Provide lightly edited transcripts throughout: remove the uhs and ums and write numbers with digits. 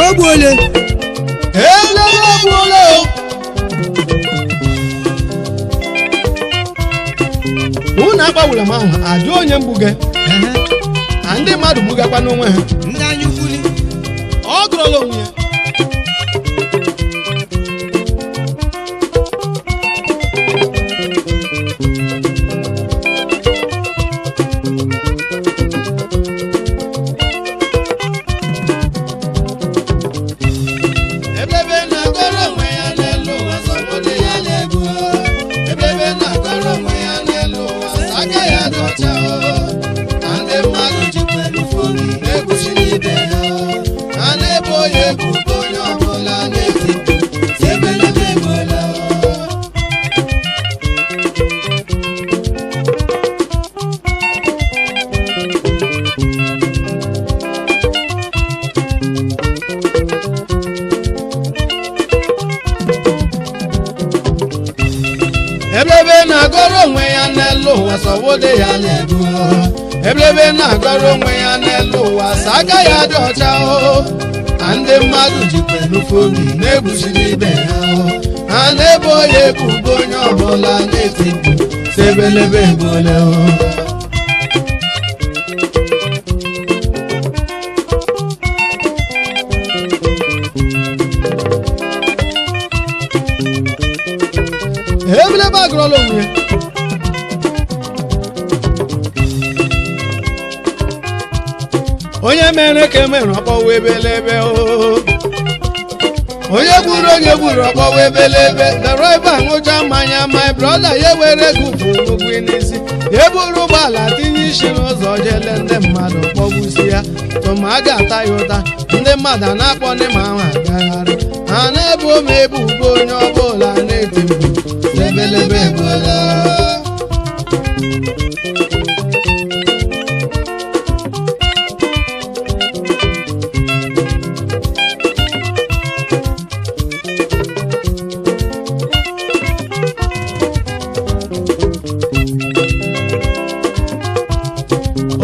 Ogbuole. Egbuole o. Unu agbawula m ahụ ajụ onye mgbuge na ndị mmadụ gbugakwa n'onwe ha. Ndị anya ukwuli. Ọ gụrụla onwe ya. Ebebe na-agọrọ onwe ya n'elu ụwa, sọgbọdị ya na-egbu. Ebebe na-agọrọ onwe ya n'elu ụwa, aka ya dị ọcha o. Na ndị mmadụ jikwa elufu na-egwusi n'ibe ha. Ha na-ebo ya ebubo, onye ọbụla na-eti mkpu, sị ebelebe egbuola o. Ebebe na-agọrọ onwe ya n'elu ụwa, sọwode ya na-ebu. Ebebe na-agọrọ onwe ya n'elu ụwa, sọ aka ya dị ọcha o. Na ndị mmadụ jikwa enufu obi na-egwusiri ibe ha o. Ha na-ebo ya ebubo, onye ọbụla na-eti mkpu, sị ebelebe egbuola o. Ebelebe agụrụla onwe ya. Onye mere ka emere ọkpọwa ebelebe o. Onye gburu onye gburu ọkpọwa ebelebe. Deraiva ṅụcha mmanya, my brother, ya were ego ụgwọ n'isi, ya buru ụgbọala tinye isi n'ụzọ jele ndị mmadụ kpọgbusi ya. Tụma a ga-ata ya ụta, ndị mmadụ a na-akpọ ndị ma ahụ agagharị, ha na-ebu ome ebubo, onye ọbụla na-eti mkpu, ebelebe egbuola.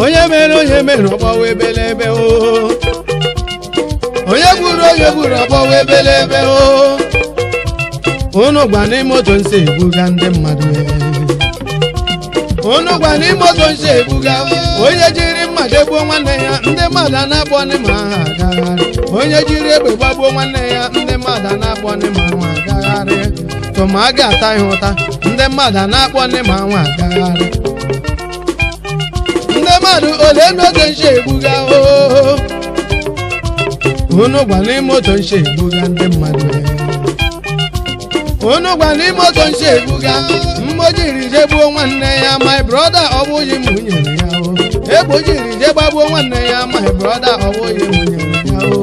Onye mere onye mere ọkpọwa ebelebe o. Onye gburu onye gburu ọkpọwa ebelebe o. Unu gba n'ime otu nsị ebuga ndị mmadụ e. Unu gba n'ime otu nsị ebuga. Onye jiri mma jegbuo nwanne ya, ndị mmadụ a na-akpọ ndị ma ha agagharị. Onye jiri egbe gbagbuo nwanne ya, ndị mmadụ a na-akpọ ndị ma ha agagharị. Tụma a ga-ata ya ụta, ndị mmadụ a na-akpọ ndị ma ha agagharị. Ndị mmadụ ole n'oge nche egbuga oo. Unu gwa n'ime otu nche egbuga ndị mmadụ e. Unu gwa n'ime otu nche egbuga. Mgbo jiri je gbuo nwanne ya, my brother, ọ bụghị m nyere ya o. Egbo jiri je gbagbuo nwanne ya, my brother, ọ bụghị m nyere ya o.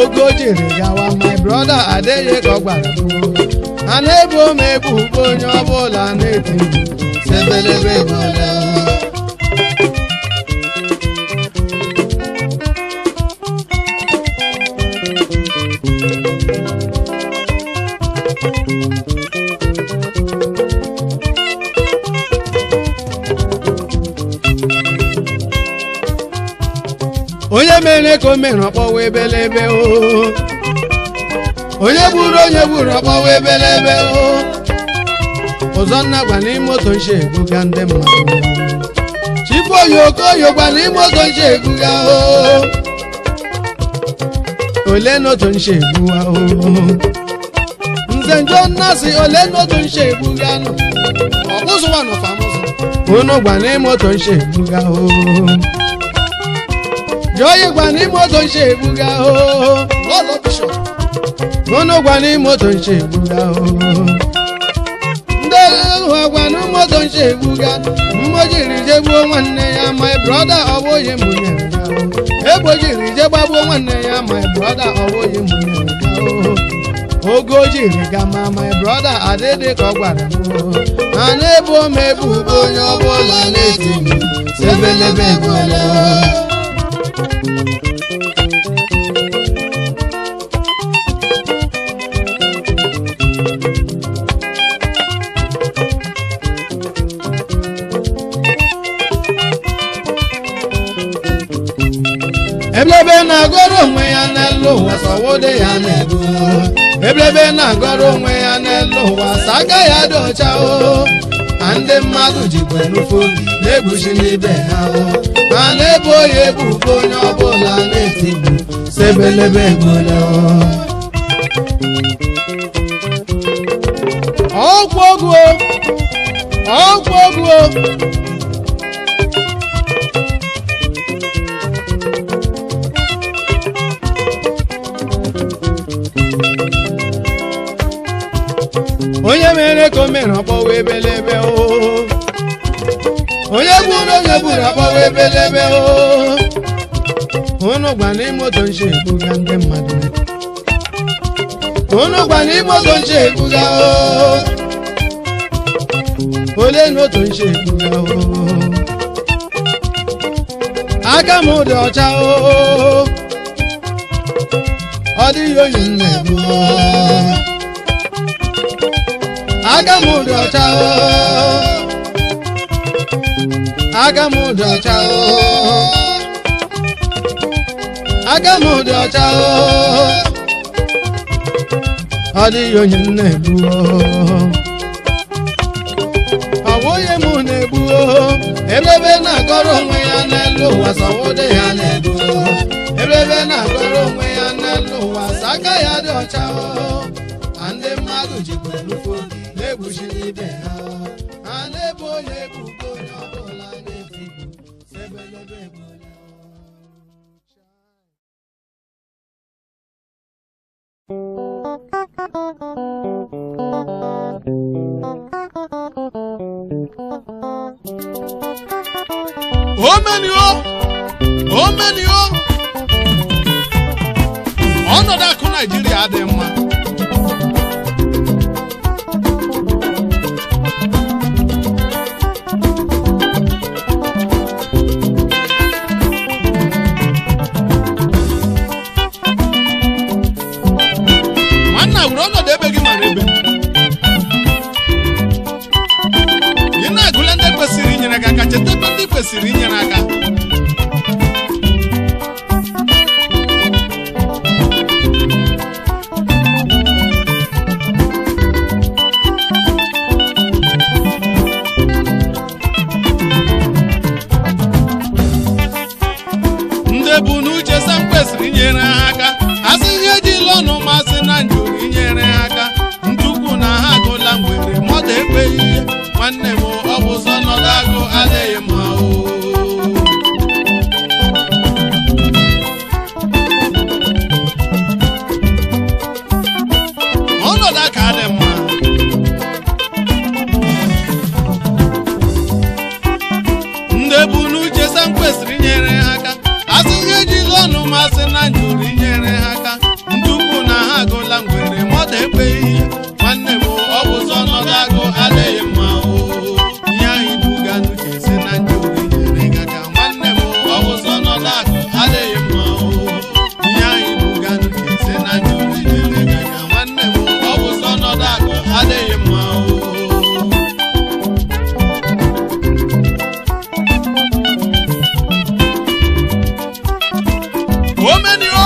Ogo jiri gawa, my brother, adịghị ka ọ gwara m o. A na-ebu m ebubo, onye ọbụla na-eti mkpu, sebelebe egbuola. Onye mere ka o mere ọkpọwa ebelebe o. Onye gburu onye gburu ọkpọwa ebelebe o. Ụzọnna gwa n'ime otu nche ebuga ndị mmadụ. Chifoyi Okoye gwa n'ime otu nche ebuga o. Ole n'otu nche egbuwa o. Nze njọ nnasị ole n'otu nche ebuga nọ. Ọkpụzụwa nọfamụzụ. Unu gwa n'ime otu nche ebuga o. Jọyị gwa n'ime otu nche ebuga o. Lọlọ Bishọp. Unu gwa n'ime otu nche ebuga o. Ndị ụwa gwa n'ime otu nche ebuga. Mmo jiri je gbuo nwanne ya, my brother, ọ bụghị m nyere ya o. Egbo jiri je gbagbuo nwanne ya, my brother, ọ bụghị m nyere ya o. Ogo jiri gama, my brother, adịdị ka ọ gwara m o. Ha na-ebo m ebubo, onye ọbụla na-eti mkpu, sebelebe egbuola o. Eblebe na-agọrọ onwe ya n'elu ụwa sọwode ya na-ebu. Eblebe na-agọrọ onwe ya n'elu ụwa saga ya dị ọcha o. Ma ndị mmadụ jikwa n'ụfụ na-egbuchi n'ibe ha o. Ma na-ebo ya ebubo onye ọbụla na-etigbu sebelebe egbola o. Ọgwụ ọgwụ ọgwụ ọgwụ. Onye mere ka o mere ọkpọwa ebelebe o. Onye gburu onye gburu akpọwa ebelebe o. Unu gwa n'ime otu nche ebuga ndị mmadụ. Unu gwa n'ime otu nche ebuga o. Ole n'otu nche ebuga o. Aka m dị ọcha o. Ọ dịghị onye m na-egbu o. Aka m dị ọcha o. Aka m dị ọcha o. Aka m dị ọcha o. Ọ dịghị onye m na-egbu o. Ọ bụ onye m na-egbu o. Ebebe na-agọrọ onwe ya n'elu ụwa sọwode ya na-egbu o. Ebebe na-agọrọ onwe ya n'elu ụwa saka ya dị ọcha o. Ma ndị mmadụ jikwa elufu na-egbuchi ibe ha. Ha na-ebo onye ebubo onye ọbụla na-etigbu sebelebe egbola. Omenio, omenio, ọnọdụ akụ Naijiria adịghị mma. Nwanna wuru ọnọdụ ebe gị mara ebe. Ị na-agụle ndị kwesịrị inyere gị aka, cheta ebe ndị kwesịrị inyere aka. Ndị bụ n'uche sam kwesịrị inyere ha aka, asị ihe ejila ọnụ masị na njụrụ inyere ha aka. Ntukwu na ha agụla ngwere mmadụ ekweghị ihe. Nwanne m, ọ bụ sọ ọnọdụ agụ adịghị mma o. Ọnọdụ aka adị mma. Ndị bụ n'uche sam kwesịrị inyere ha aka, asị ihe ejila ọnụ masị na njụrụ inyere ha aka. Ntukwu na ha agụla ngwere mmadụ ekweghị ihe. Nwanne m, ọ bụ sọ ọnọdụ agụ adịghị mma o. Ihe anyị buga n'uche si na njụrụ inyere gị aka. Nwanne m, ọ bụ sọ ọnọdụ agụ adịghị mma o. Ihe anyị buga n'uche si na njụrụ inyere gị aka. Nwanne m, ọ bụ sọ ọnọdụ agụ adịghị mma o. Omenio,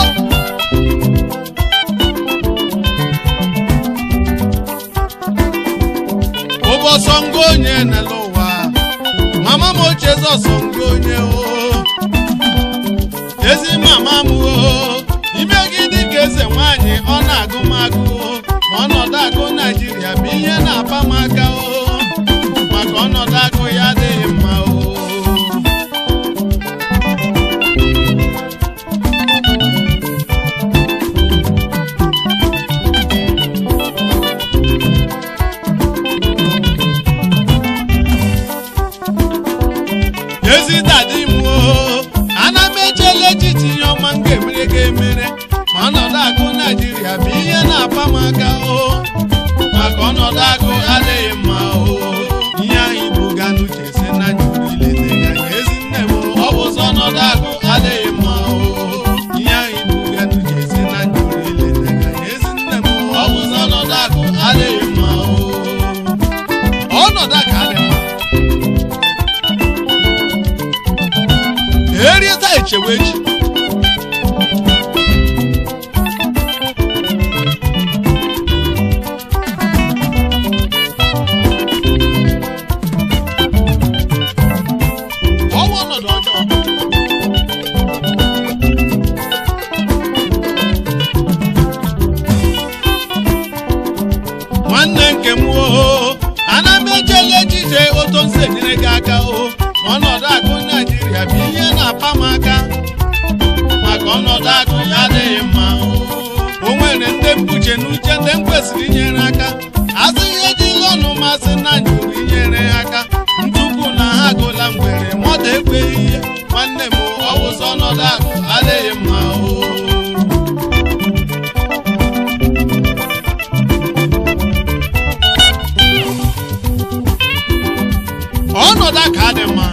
ụbọchọ ngo onye n'elu ụwa, mama m ochie zọsọ ngo onye o. Ezi mama m o, ime gị dịka eze nwanyị ọ na-agụ m agụ o. Ma ọnọdụ agụ Naijiria bụ ihe na-apa m aka o. Maka ọnọdụ agụ ya adịghị mma o. Ezi dadi m o, ana m echela echiche ihe ọma m ga-emere ga-emere. Ma ọnọdụ agụ Naijiria bụ ihe na-apa m aka o. Maka ọnọdụ agụ adịghị mma o. Ihe anyị buga n'uche si na njụrụ ilete gị anya. Ezi nne m, ọ bụ sọ ọnọdụ agụ adịghị mma o. Ihe anyị buga n'uche si na njụrụ ilete gị anya. Ezi nne m, ọ bụ sọ ọnọdụ agụ adịghị mma o. Ọnọdụ a ka adị mma. Erie taa echewe echi. Nwanne nke m o, ana m echela echiche otu m si enyere gị aka o. Ma ọnọdụ akụ Naijiria bụ ihe na-apa m aka, maka ọnọdụ akụ ya adịghị mma. O nwere ndị mkpuche n'uche ndị m kwesịrị inyere aka. Asị ihe dịla ọnụ masị na njụrụ inyere ha aka ntukwu na ha agụla ngwere mọdụ ekweghị ihe. Nwanne m, ọ wụsọ ọnọdụ akụ adịghị mma o. Ọnọdụ aka dị mma.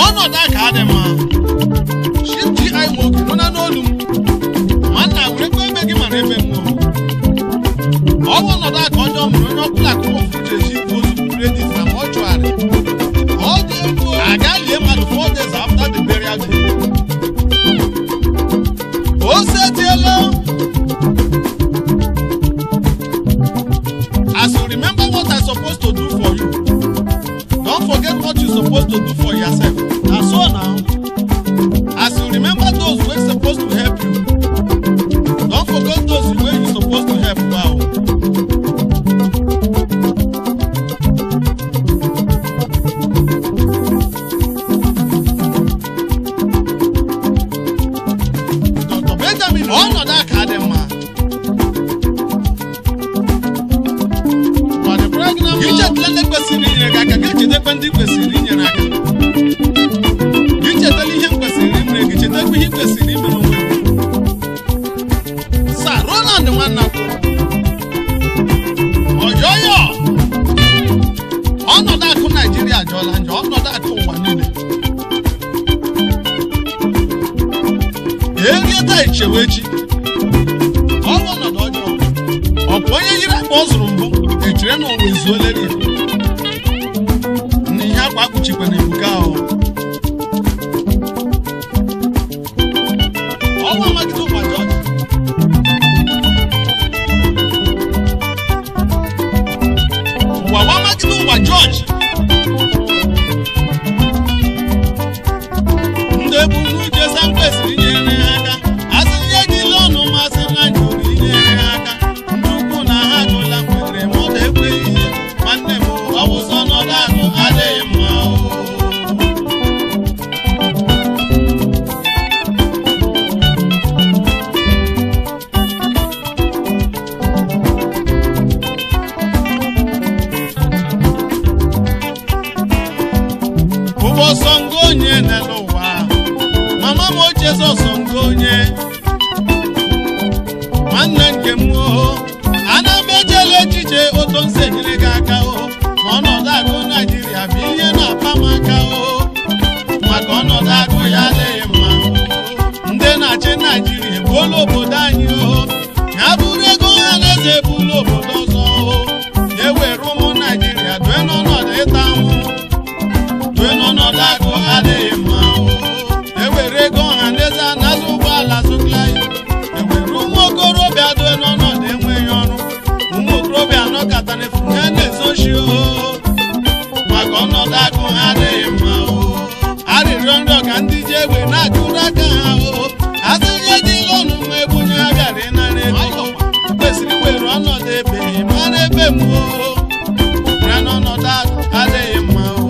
Ọnọdụ aka dị mma. Chief G.I. Nwoke nọ na n'olu m. Nwanna werekwa ebe gị mara ebe mmụọ. Ọ bụ ọnọdụ aka ọjọọ mere onye ọbụla akụkọ ofufe ji eji ozu kredit na mọchụarị. Ọ dị egwu aga lie mmadụ 4 days after the burial day. O setiela. As you remember what I supposed to do for you, don't forget what you supposed to do for yourself. Na so now. As you remember those wey supposed to help you, don't forget those wey you supposed to help wow. Dr. Benjamin, ọnọdụ aka dị mma. Gị chetala ndị kwesịrị inyere gị aka, gị chetakwa ndị kwesịrị inyere aka. Gị chetala ihe m kwesịrị imere gị, chetakwa ihe ị kwesịrị imere onwe gị. Sir Roland nwanna ọyọyọ, ọnọdụ akụ Naijiria ajọọla njọ, ọnọdụ akụ ụwa niile. Erie taa ichewe echi, ọ bụ ọnọdụ ọjọọ. Ọ bụ onye yiri akpa ọ zụrụ mbụ echere na ụwa ezuoleri ya. Na ihe akwa akpuchikwa na ebuka ahụ. Ọnwa magide ụwa Jọji. Ụwa wa magide ụwa Jọji. Ndị bụ n'uche sam kwesịrị inyere ha aka. Asị ihe niile ọnụ masị na njụrụ inyere ha aka. Ndị ukwu na ha agụla ngwere mọdụ ekweghị ihe. Nwanne m, ọ wụsọ ọnọdụ akụ adịghị mma o. Ụwa ọsọ ngo onye n'elu ụwa. Mama m ochie sọsọ ngo onye. Nwanne nke m o, ana m echela echiche otu m si enyere gị aka o. Ma ọnọdụ akụ Naijiria bụ ihe na-apa m aka o. Maka ọnọdụ akụ ya adịghị mma. Ndị na-achị Naijiria egbuola obodo anyị o. Ya bụrụ ego ha na-eze ebula obodo ọzọ o. Ya ewere ụmụ Naijiria due n'ọnọdụ ịta ahụhụ. Due n'ọnọdụ akụ adịghị mma o. Ewere ego ọha na eze anazụ ụgbọala zụgla ya. Ewere ụmụ okorobịa due n'ọnọdụ enweghị ọrụ. Ụmụ okorobịa anọkata n'efu ha na-ezochi o. Maka ọnọdụ akụ ha adịghị mma o. Arịrịọ nrịọ ka ndị ji egbe na-akụrụ aka ha o. Asị ihe dịla ọnụ mma ebunye ha bịara ịnara ego. Kwesịrị iwere ọnọdụ ebe mara ebe m o. Bịa n'ọnọdụ akụ adịghị mma o.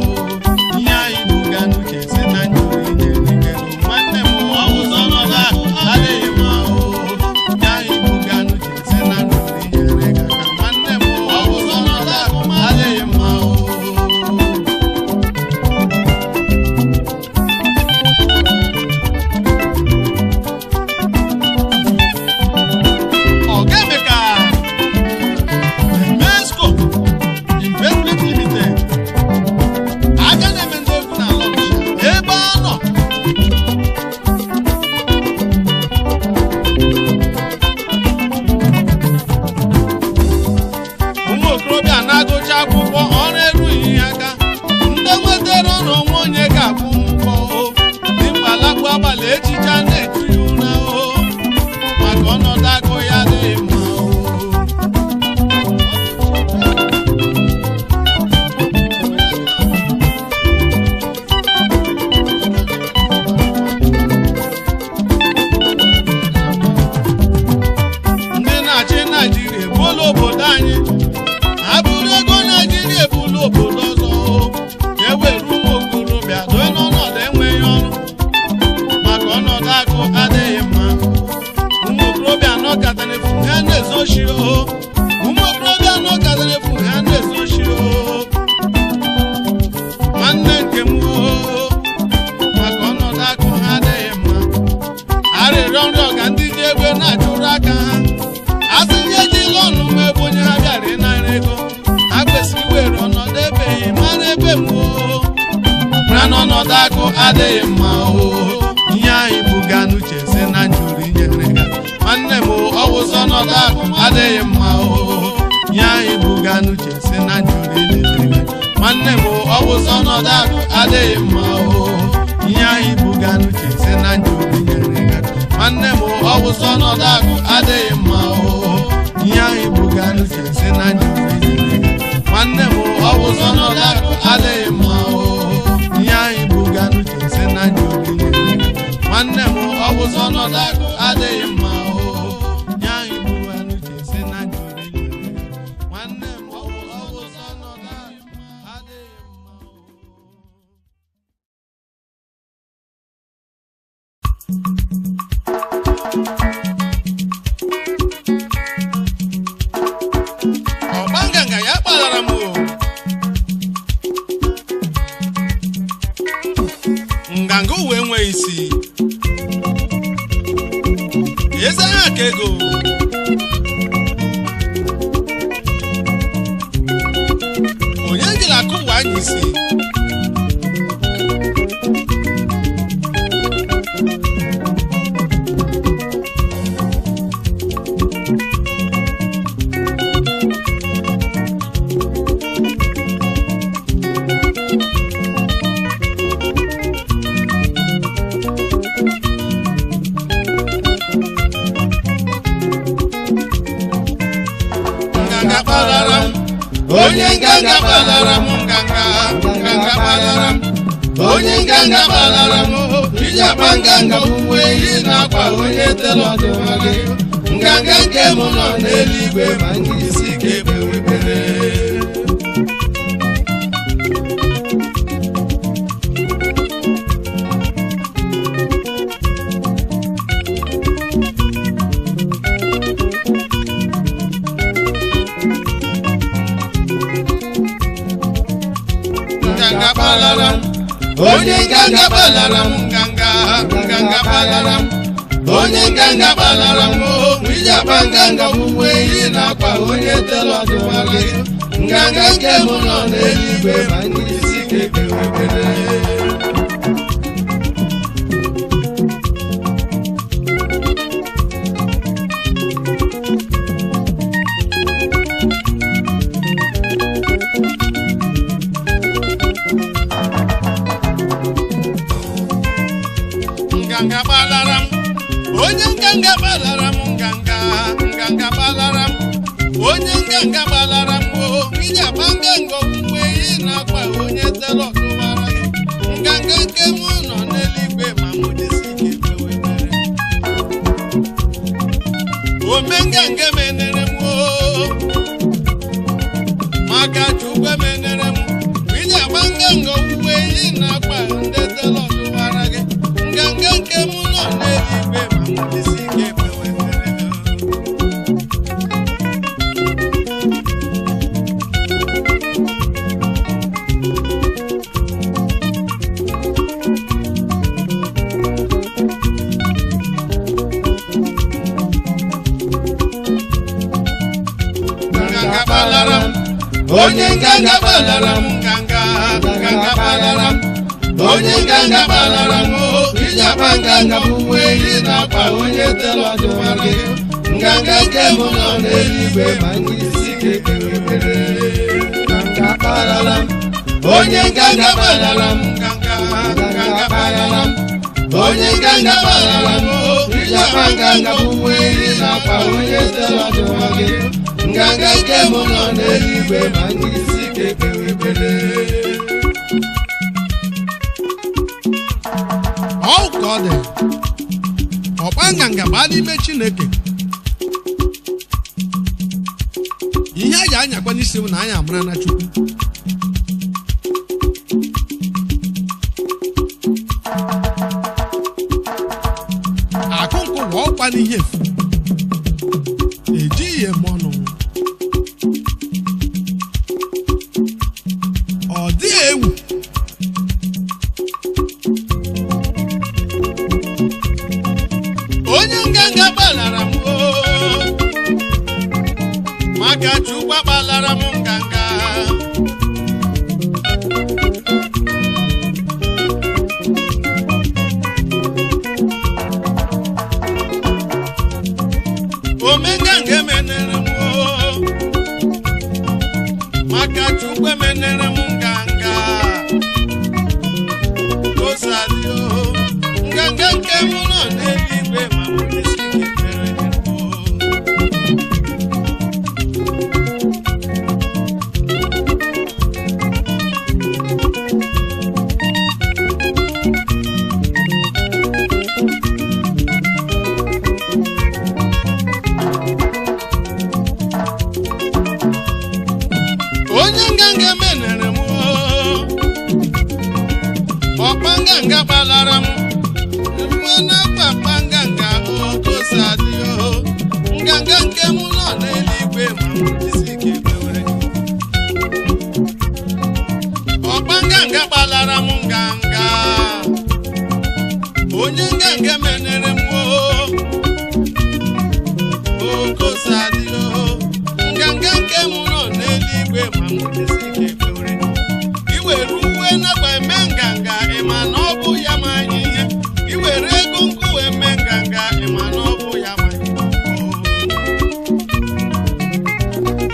Ihe anyị buga n'uche si na njụrụ inyere ikelu. Nwanne m, ọ wụsọ ọnọdụ akụ adịghị mma o. Ihe anyị buga n'uche si na njụrụ inyere gị aka. Nwanne m, ọ wụsọ ọnọdụ akụ adịghị mma o. ọnọdụ akụ adịghị mma. Ụmụ okorobịa anọkata n'efu ha na-ezochi o. Ụmụ okorobịa anọkata n'efu ha na-ezochi o. Nwanne nke m o, maka ọnọdụ akụ ha adịghị mma. Arịrịọ nrịọ ka ndị ji egbe na-achụrụ aka ha. Asị nye ejila ọnụ m ebe onye ha bịara ịnara ego. Ha kwesịrị iwere ọnọdụ ebeghị mara ebe m o. Mara na ọnọdụ akụ adịghị mma o. Ihe anyị buga n'uche si na njuri nyere ga. Nwanne m ọ wụsọ ọnọdụ akụ adịghị mma o. Ihe anyị buga n'uche si na njuri nyere ga. Nwanne m ọ wụsọ ọnọdụ akụ adịghị mma o. Ihe anyị buga n'uche si na njuri nyere ga. Nwanne m ọ wụsọ ọnọdụ akụ adịghị mma o. Ihe anyị buga n'uche si na njuri nyere ga. Nwanne m ọ wụsọ ọnọdụ akụ adịghị mma o. Ihe anyị buga n'uche si na njuri nyere ga. Nwanne m ọ wụsọ ọnọdụ akụ adịghị mma o. Ihe anyị buga n'uche si na njuri nyere ga. Nwanne m ọ wụsọ ọnọdụ akụ adịghị mma o. Ọgba nganga ya kpalara m o. Nganga ụwa enweghị isi. Eze aha ka ego. Onye jiri akụ ụwa anya isi. Nganga kpalara m. Onye nganga kpalara m nganga. Nganga kpalara m. Onye nganga kpalara m. Iji akpa nganga bụ uwe ị na-akwa onye tela ọdụma gị. Nganga nke m nọ n'eluigwe ma ndị isi ike kpewe ekpere. Nganga kpalara m. Onye nganga kpalara m nganga. Nganga kpalara m. Onye nganga kpalara m o. Iji akpa nganga bụ uwe ị na-akwa onye tela ọdụma gị. Nganga nke m nọ n'eluigwe ma ndị isi ike kpewe ekpere. Nganga kpalara m. Onye nganga kpalara m nganga. Nganga kpalara m. Onye nganga kpalara m o. Iji akpa nganga okwukwe ị na-akwa onye tela ọdụwara gị. Nganga nke m nọ n'eluigwe ma mụ jisi ike kpewe ekpere. Ome nganga emenere m o. Maka Chukwu emenere m. Iji akpa nganga okwukwe ị na-akwa ndị tela ọdụwara gị. Nganga nke m nọ n'eluigwe ma mụ jisi ike kpewe ekpere. Nganga kpalara m. Onye nganga kpalara m nganga. Nganga kpalara m. Onye nganga kpalara m o. Iji akpa nganga bụ uwe ị na-akpa onye tela ọdụwara gị. Nganga nke m nọ n'eluigwe ma ndị isi ike kpewe ekpere. Nganga kpalara m. Onye nganga kpalara m nganga. Nganga kpalara m. Onye nganga kpalara m o. Iji akpa nganga bụ uwe ị na-akpa onye tela ọdụwara gị. Nganga nke m nọ n'eluigwe ma ndị isi ike kpewe ekpere. Ọ ka ọ dị. Ọkpa nganga baa n'ime Chineke. Ihe a ji anyakwa n'isi m na anyị amara na Chukwu. ụwa ọkwa n'ihe efu ejighị eme ọnụ ọ dịghị ewu onye nganga gbalara m oo, maka Chukwu agbalara m nganga. Omenganga emenere m oo, maka Chukwu emenere m nganga. Osadị oo, nganga nke m nọ n'eluigwe ma m jisi ike kpere ya oo. Onye nganga menere m oo, ọkpa nganga gbalara m mmanụ papa nganga okosadị oo, nganga nke m nọ n'eluigwe ma m jisi ike kpere. Ọkpa nganga gbalara m nganga, onye nganga menere m oo, okosadị oo, nganga nke m nọ n'eluigwe ma m jisi ike kpere. Iwere uwe nakwa eme nganga ịma na ọ bụ ya ma ihe, iwere ego nkụ eme nganga ịma na ọ bụ ya ma ihe.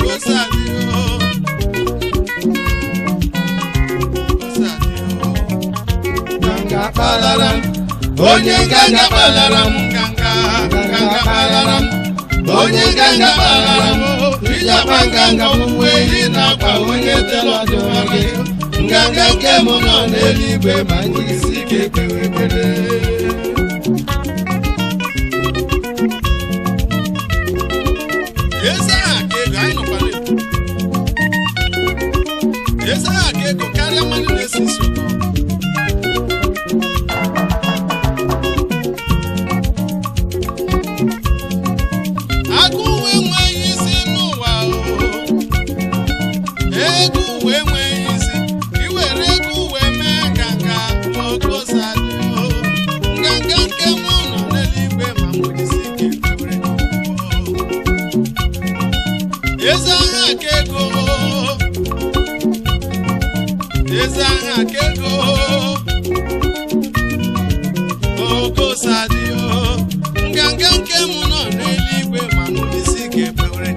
Osadị oo, osadị oo. Nganga kpalara m, Onye nganga gbalara m nganga, nganga gbalara m. Onye nganga gbalara m, ịjakwa nganga uwe ehi na-akwa onye tere ọdịmara gị. Nganga nke m nọ n'eluigwe ma ndị isi ike kpewe ekpere. Eze aha ka ego anyị nọkwa na-ekwu. Eze aha ka ego karịa mmanụ na-esi isi ụtọ. Agụ uwe enweghị isi n'ụwa o. Ego uwe enweghị isi, iwere ego uwe mee nganga okosadị o. Nganga nke m nọ n'eluigwe ma m jisi ike kwere. Eze aha ka ego, eze aha ka ego, okosadị o. Nganga nke m nọ n'eluigwe ma m jisi ike kwere.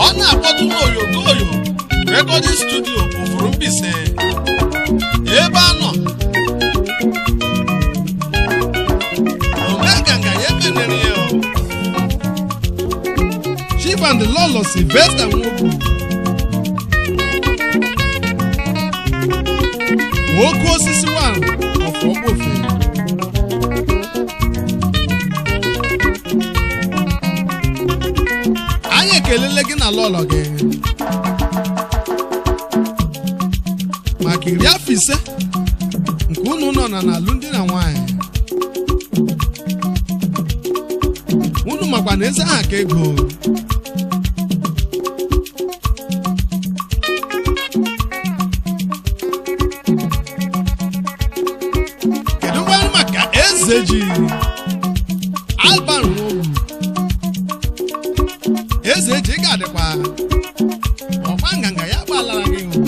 Ọ na-akpọtụ n'Oyogoyo Recording Studio Ụfụrụ Mbaise ebe a nọ omenganga ya emenere ya o. Chief and Lolo Sylvester Nwogbu, nwoke osisi one of Ogbofe. Anyị ekelele gị na lọlọ gị maka 50 nke unu nọ na alụmdi na nwanyị unu, makwa na eze aha ka ego. Kedu ngwanụ maka eze ji Alban Nwogbu? Eze ji ga-adịkwa ọkpa nganga ya gbalara gị o.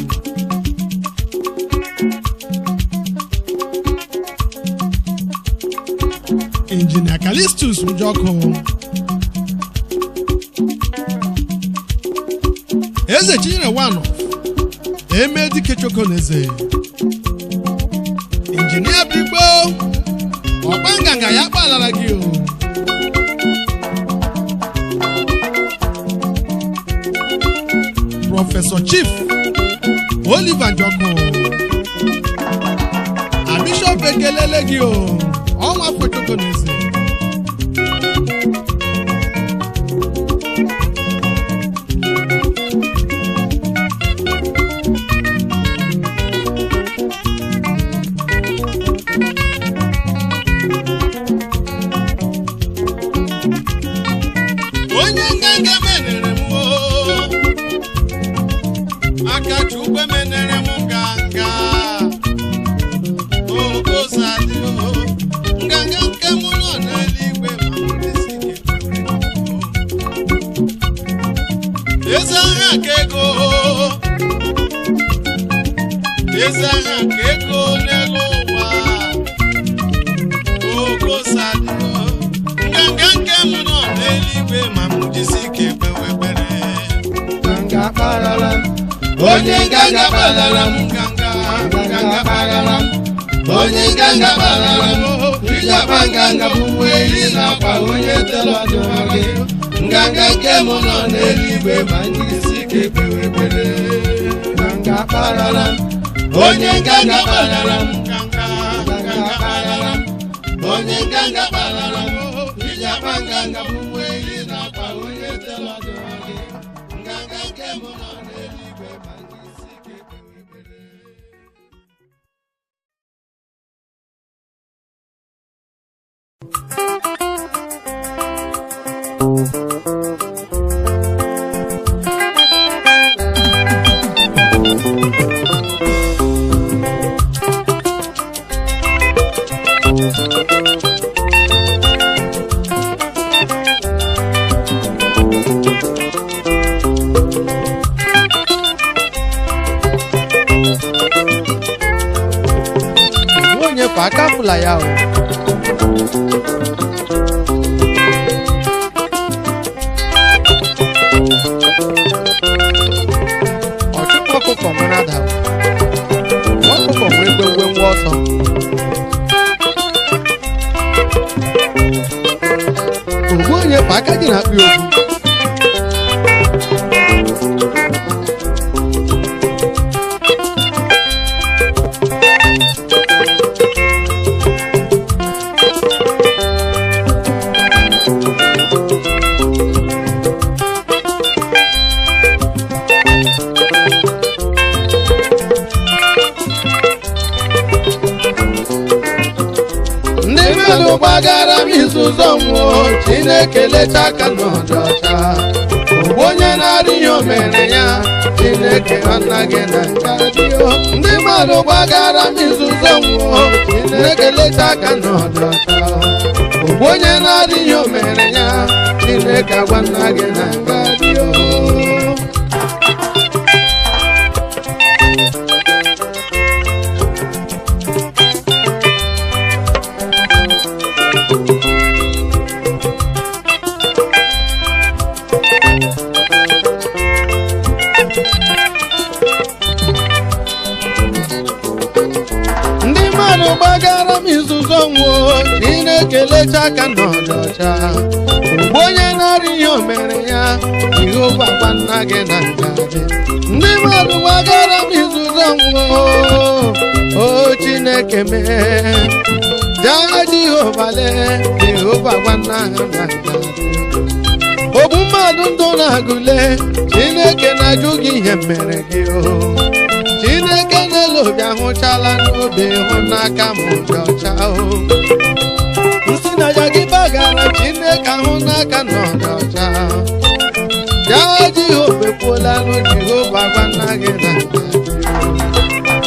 Injinia Calistus Njọkụ, eze Chinyere one of Emedike Choko na eze injinia Bigbo, ọkpa nganga ya gbalara gị o. Prọfesọ Chief Oliver Njọkụ, a bishọp ekelele gị o, ọnwa afọ Choko na eze. Ezi aha nke ego n'elu ụwa ogosadịo nganga nke m nọ n'eluigwe ma m jisi ike kpewe ekpere. Nganga kparara m. Onye nganga kpalara m nganga, nganga kpalara m. Onye nganga kpalara m, ijapa nganga bụ uwe ị na-akpa onye telu ọdụmara gị. Nganga nke m nọ n'eluigwe ma m jisi ike kpewe ekpere. Nganga kparara m. Onye nganga kpalara m nganga, nganga kpalara m. Onye nganga kpalara m, ijapa nganga bụ uwe ị na-akpa onye telu ọdụmara gị. Nganga nke m nọ n'eluigwe ma m jisi ike kpewe ekpere. Onye kwa aka fụla ya o. Ọchụpụ ọkụkọ nwere ada. Nwa ọkụkọ nwere egbe nwa ọsọ. Ogbu onye kwa aka gị na-akpị ogbu. Ndị mmadụ gbagara m izuzo nwụọ, Chineke lecha aka n'ọdị ọcha. Ogbu onye na-arị ihe o mere ya, Chineke anaghị na nka dị o. Ndị mmadụ gbagara m izuzo nwụọ, Chineke lecha aka n'ọdị ọcha. Ogbu onye na-arị ihe o mere ya, Chineke agwa nna gị na nka dị o. Ndị mmadụ gbagara m izuzo nwụọ, Chineke lecha aka n'ọdị ọcha. Ogbu onye na-arị ihe o mere ya, Jehova gwa nna gị na ngaji. Ndị mmadụ gbagara m izuzo nwụọ, o Chineke mee. Jaa Jehova lee, Jehova gwa nna ha na ngaji. Ogbu mmadụ ndụ na-agụle, Chineke na-ajụ gị ihe mere gị o. Chineke n'elu obi ahụchala n'obi hụ n'aka m dị ọcha o. Nsị na ya gị bagara Chineke ahụ n'aka na ọ dị ọcha. Ya Jehova ekwuola nụ Jehova gwa nna gị na nna gị.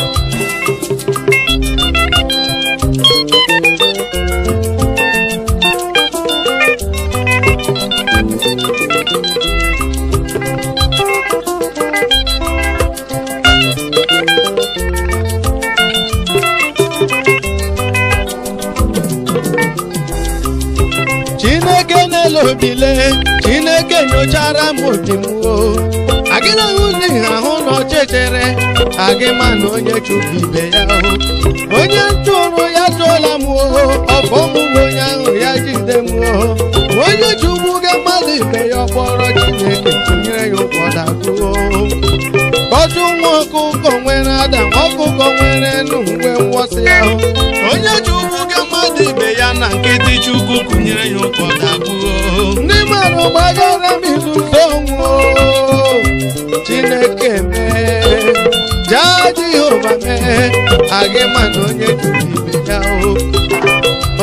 Chineke n'elu obile, Chineke nyochara m obi m o. Agịla hụ n'ihi ahụ na ọchịchịrị, agị ma na onye chụpụ ibe ya o. Onye ntụrụ ya tụọla m o, ọfọ m bụ onye ahụ ya jide m o. Onye chụgbu gị mmadụ ibe ya ọkpọrọ Chineke tụnyere ya ụkwọ dagbuo. Kọtụ nwa ọkụkọ nwere ada, ọkụkọ nwere nụ mgbe mwọsị ahụ. Onye chukwu gị mmadụ ibe ya na nkịtị Chukwu kụnyere ya ụkọ dagbuo. Ndị mmadụ gbagara m izuzo nwụọ, Chineke mee, jaa Jehova mee, agị ma na onye jụrụ ibe ya o.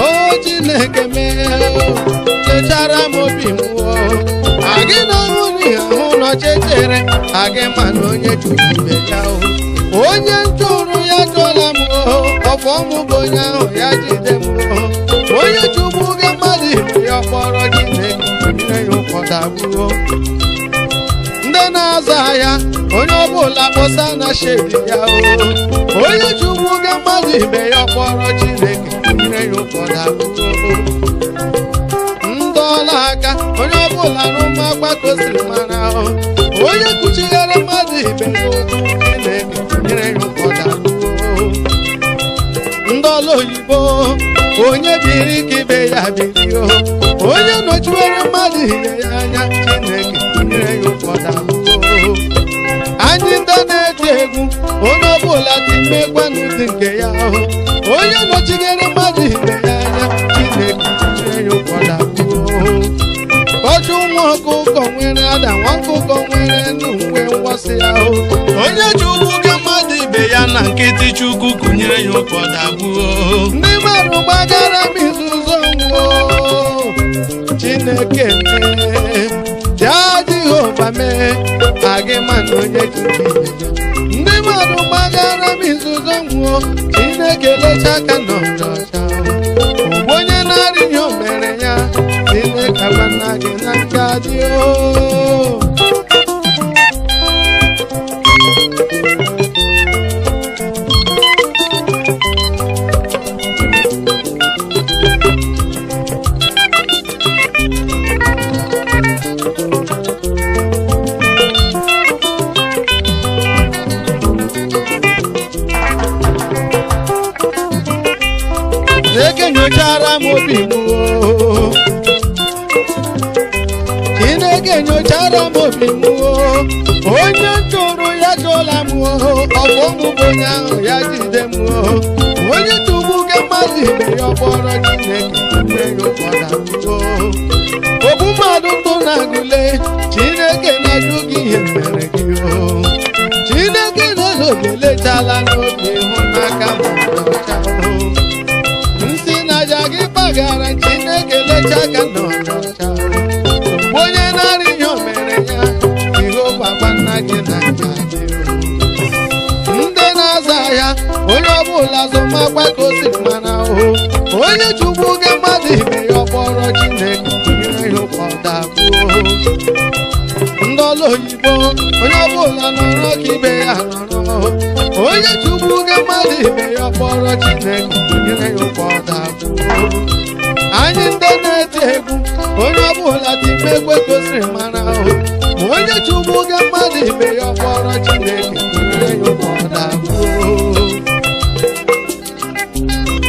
O Chineke mee, chechara m obi m o. Agị na ahụ n'ihi ahụ n'ọchịchịrị, agị ma na onye jụrụ ibe ya o. Onye ntụrụ ya tụọla m o, ọfọ m bụ onye ahụ ya jide m o. Onye chụgbu gị mmadụ ibe ya kpọrọ Chineke nyere ya ụkọ dagbuo. Ndị na na-aza ahịa onye ọbụla kpọsa na shedi ya o onye chukwu ga mmadụ ibe ya kpọrọ Chineke nyere ya ụfọdụ abụọ ndị ọla aka onye ọbụla rụma gbakosiri mara ahụ onye kuchighere mmadụ ibe ya okwu Chineke nyere ya ụfọdụ abụọ ndị ọla oyibo onye biri ka ibe ya biri o onye nọchiwere mmadụ ibe ya anya Chineke nyere ya ụfọdụ abụọ anyị ndị na-eti egwu onye ọbụla timekwa n'ụdị nke ya ahụ onye nọchigere mmadụ ibe ya anya Chineke nyere ya ụfọdụ abụọ ọchụ nwa ọkụkọ nwere ada nwa ọkụkọ nwere nnu nwe nwasị ahụ Onye chukwu ga mmadụ ibe ya na nkịtị Chukwu kụnyere ya ụfọdụ abụọ. Ndị mmadụ gbagara m izuzo nwụọ Chineke mee jaa Jehova mee agị mana onye chukwu ibe ya. Ndị mmadụ gbagara m izuzo nwụọ Chineke lecha aka n'ọjọcha ugbo onye na-arị ihe o mere ya Chineke agwana gị na nka dị o. Chineke nyochara m obi m oo. Chineke nyochara m obi m oo. Onye chụrụ ya chụla m oo. Ọfọ m bụ onye ahụ ya jide m oo. Onye tụgbu gị mmadụ ibe ya ọkpọrọ Chineke nye ya ụfọdụ abụọ. Ogbu mmadụ ndụ na-agụle Chineke na-ajụ gị ihe mere gị oo. Chineke na-ezobi elechala n'obi hụ n'aka ma ọ ọcha oo. Nsị na aja gị kpagara Chineke lecha aka n'ọcha mgbe onye na-arị ihe o mere ya Jehova gwa nna gị na nka dị ndị na-aza ahịa onye ọbụla zụmakwa ka o si mara ahụ onye chukwu gị mmadụ ibe ya ọkpọrọ Chineke nyere ya ụfọdụ abụọ ndị ọla oyibo onye ọbụla nọrọ ka ibe ya nọrọ onye chukwu gị mmadụ ibe ya ọkpọrọ Chineke nyere ya ụfọdụ abụọ anyị ndị na-eti egwu onye ọbụla time egwe gosiri mara ahụ ma onye chukwu gị mmadụ ibe ya ọkpọrọ Chineke nyere ya ụfọdụ abụọ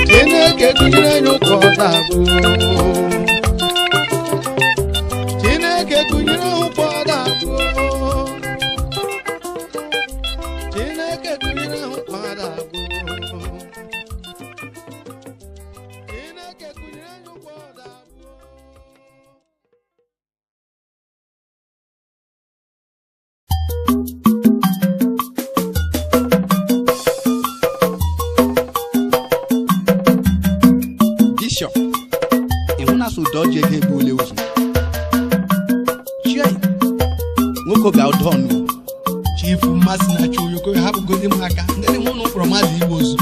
Chineke gụnyere ya ụfọdụ abụọ Chineke gụnyere ụfọdụ abụọ Chineke gụnyere ụfọdụ abụọ Chineke gụnyere ụfọdụ abụọ. Bishop, ịhụ na asụ ụdọ ji ego egbuole ozu. Chie, nwoke ga-ụdọ ọnụ. Chifu mmasị na chi oyoko hapụgodi m aka ndị dị mụ na ụkpụrụ mmadụ igbo ozu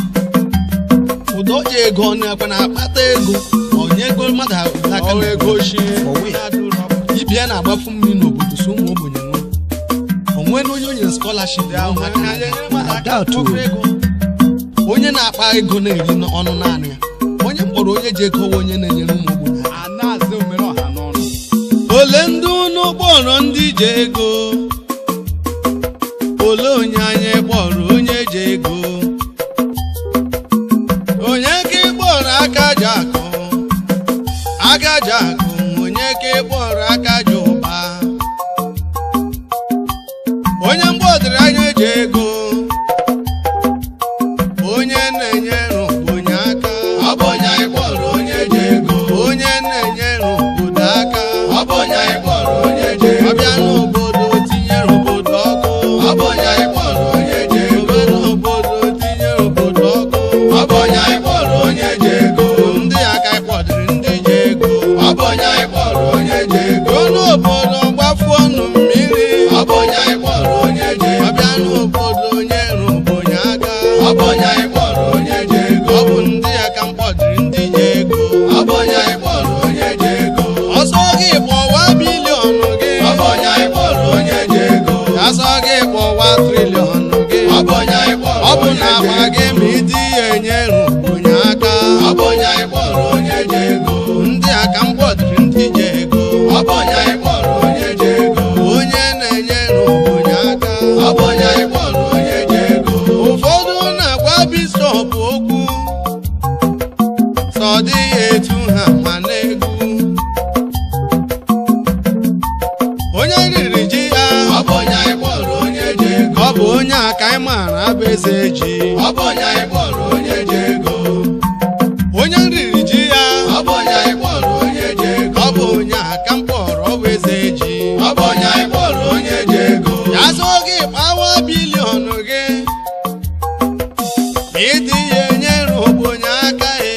ụdọ ji ego ọ na-akwa na-akpata ego onye ego mmadụ n'aka Ọrụ ego shi ibia na-agbafu mmiri n'obodo so ụmụ ogbenye nwee onwe na onye o nyere skọlaship Adult o. onye na-akpa ego na-eri ọnụ naanị ya onye mkpọrọ onye ji ego onye na-enyere ụmụ ogbenye aka. A na-azụ omere ọha n'ọnụ. Ole ndị unu kpọrọ ndị ji ego ole onye anyị kpọrọ onye ji ego onye ka ị kpọrọ aka ji akụ aka ji akụ onye ka ị kpọrọ aka ji ụba onye mgbọdịrị anya ji ego onye na-enyere ogbenye aka ọ bụ onye anyị kpọrọ onye ji ego onye na-enyere obodo aka ọ bụ onye anyị kpọrọ onye ji ego ọbịa n'obodo tinyere obodo ọkụ ọ bụ onye anyị kpọrọ onye ji ego ọbịa n'obodo tinyere obodo ọkụ ọ bụ onye anyị kpọrọ onye ji ego ndị aka anyị kpọdịrị ndị ji ego ọ bụ onye anyị kpọrọ onye ji ego n'obodo gbafuo ọnụ mmiri ọ bụ onye anyị kpọrọ onye ji ego ọbịa n'obodo nyere ogbenye aka ọ bụ onye anyị kpọrọ onye ji ego ọ bụ ndị aka mkpọdịrị ndị ji ego ọ bụ onye anyị kpọrọ onye ji ego ọsọ gị kpọwa biliọnụ gị ọ bụ onye anyị kpọrọ na-enyere ogbenye aka. Ọ bụ onye anyị kpọrọ onye ji ego. Ndị aka m kpọdịrị ndị ji ego. Ọ bụ onye anyị kpọrọ onye ji ego. Onye na-enyere ogbenye aka. Ọ bụ onye anyị kpọrọ onye ji ego. Ụfọdụ na-agwa bishọp okwu sọ dịghị etu ha ma na-egwu. Onye riri ji ya. Ọ bụ onye anyị kpọrọ onye ji ego. Ọ bụ onye aka anyị maara abụ eze ji. Ọ bụ onye anyị kpọrọ onye ji ego. Onye riri ji ya. Ọ bụ onye anyị kpọrọ onye ji ego. Ọ bụ onye aka m kpọrọ ọ bụ eze ji. Ọ bụ onye anyị kpọrọ onye ji ego. Ya zụọ gị kpawa biliọnụ gị, ma ịdị ya enyere ogbenye aka ya,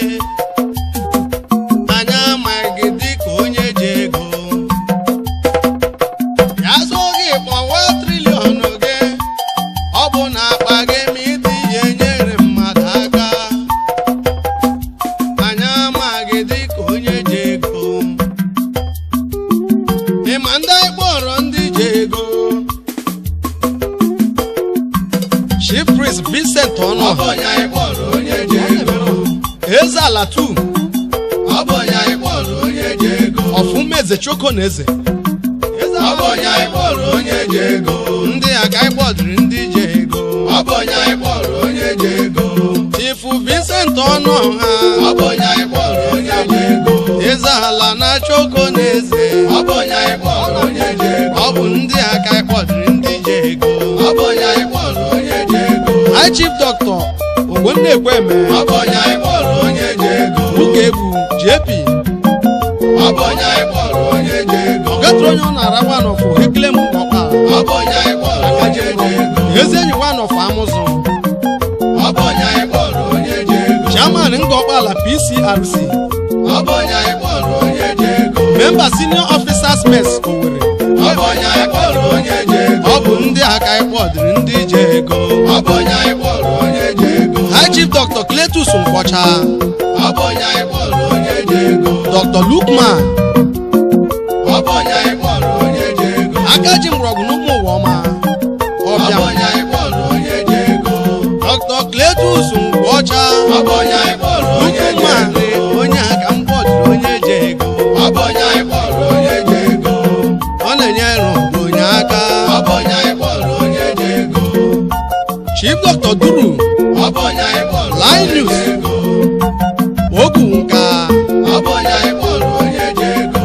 anya amaghị gị dịka onye ji ego. Ya zụọ gị kpọwa triliọnụ gị, ọ bụ na akpa gị, ma ịdị ya enyere mmadụ aka, anya amaghị dịka onye ji ego. Ịma ndị anyị kpọrọ ndị ji ego? Chief Priest Vincent Ọ bụ Ọnụọha, onye anyị kpọrọ onye ji ego. Eze Ala 2 Ọ bụ onye anyị kpọrọ onye ji ego. Ọfụmeze Choko na Eze. Ọ bụ onye anyị kpọrọ onye ji ego. Ndị aka anyị kpọdịrị ndị ji ego. Ọ bụ onye anyị kpọrọ onye ji ego. Chief Vincent Ọnụọha, Ọ bụ onye anyị kpọrọ onye ji ego. Eze Ala na Choko na Eze. Ọ bụ onye anyị kpọrọ onye ji ego. Ọ bụ ndị aka anyị kpọdịrị ndị ji ego. Ọ bụ onye anyị kpọrọ onye ji ego. High Chief Dr. Ogbonna Ekweme, Ọ bụ onye anyị kpọrọ onye ji ego. Ụka Egwu JP, Ọ bụ onye anyị kpọrọ onye ji ego. ọgatụrụ onye ọ na-ara wanọfụ Heklem Ọkpa, Ọ bụ onye anyị kpọrọ onye ji ego. ezi enyi wanọfụ Amụzụ, Ọ bụ onye anyị kpọrọ onye ji ego. Chairman Ngọkpala PCRC, Ọ bụ onye anyị kpọrọ onye ji ego. Member Senior Officers Mess Owerri. Ọ bụ onye anyị kpọrọ onye ji ego. Ọ bụ ndị aka anyị kpọdịrị ndị ji ego. Ọ bụ onye anyị kpọrọ onye ji ego. High Chief Dr. Cletus Nkwọcha, Ọ bụ onye anyị kpọrọ onye ji ego. Dr. Lukman, Ọ bụ onye anyị kpọrọ onye ji ego. aka ji mgbọrọgwụ n'ụmụ ụwa ọma, Ọ ọbịa. bụ onye anyị kpọrọ onye ji ego. Dr. Cletus Nkwọcha, Ọ bụ onye anyị kpọrọ onye ji Lukman, ego. onye aka m kpọdịrị onye ji ego. Ọ bụ onye anyị kpọrọ onye ji ego. Ọ na-enyere ogbenye aka. Ọ bụ onye anyị kpọrọ onye ji ego. Chief Dr. Duru Ọ bụ onye anyị kpọrọ onye ji Linus ego. Ogwu Nka, Ọ bụ onye anyị kpọrọ onye ji ego.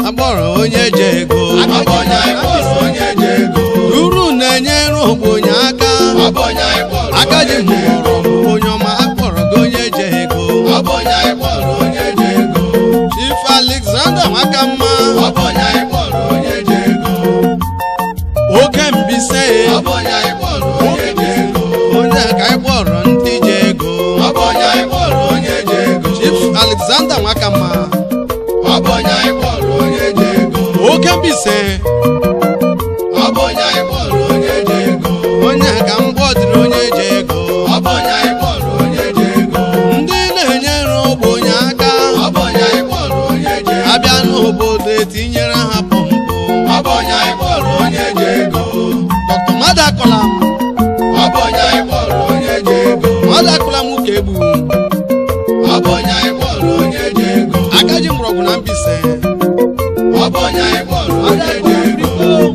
agbọrọ onye ji ego. Ọ bụ onye anyị kpọrọ onye ji ego. Duru na-enyere ogbenye aka. Ọ bụ onye anyị kpọrọ Aka ji onye ji ego. mgbọrọgwụ onye ọma, akpọrọ gị onye ji ego. Ọ bụ onye anyị kpọrọ onye ji ego. Chief Alexander Nwakamma, Ọ bụ onye anyị kpọrọ onye ji ego. Oke Mbise, Ọ bụ onye anyị kpọrọ onye ji ego. Onye ka anyị kpọrọ ndị ji ego. Ọ bụ onye anyị kpọrọ onye ji ego. Chief Alexander Nwakamma, Ọ bụ onye anyị kpọrọ onye ji ego. Oke Mbise, Ọ bụ onye anyị kpọrọ onye ji ego. Onye ka m kpọdịrị onye ji ego. Ọ bụ onye anyị kpọrọ onye ji ego. Ndị na-enyere ogbenye aka, Ọ bụ onye anyị kpọrọ onye ji ego. abịa n'obodo etinyere ha pọmpụ. Ọ bụ onye anyị kpọrọ onye ji ego. Dr. Mmadụ Akọla m, Ọ bụ onye anyị kpọrọ onye ji ego. Mmadụ Akọla m ụka egbu, Ọ bụ onye anyị kpọrọ onye ji ego. Aka ji mgbọrọgwụ na Mbaise. Ọ bụ onye anyị kpọrọ onye ji ego.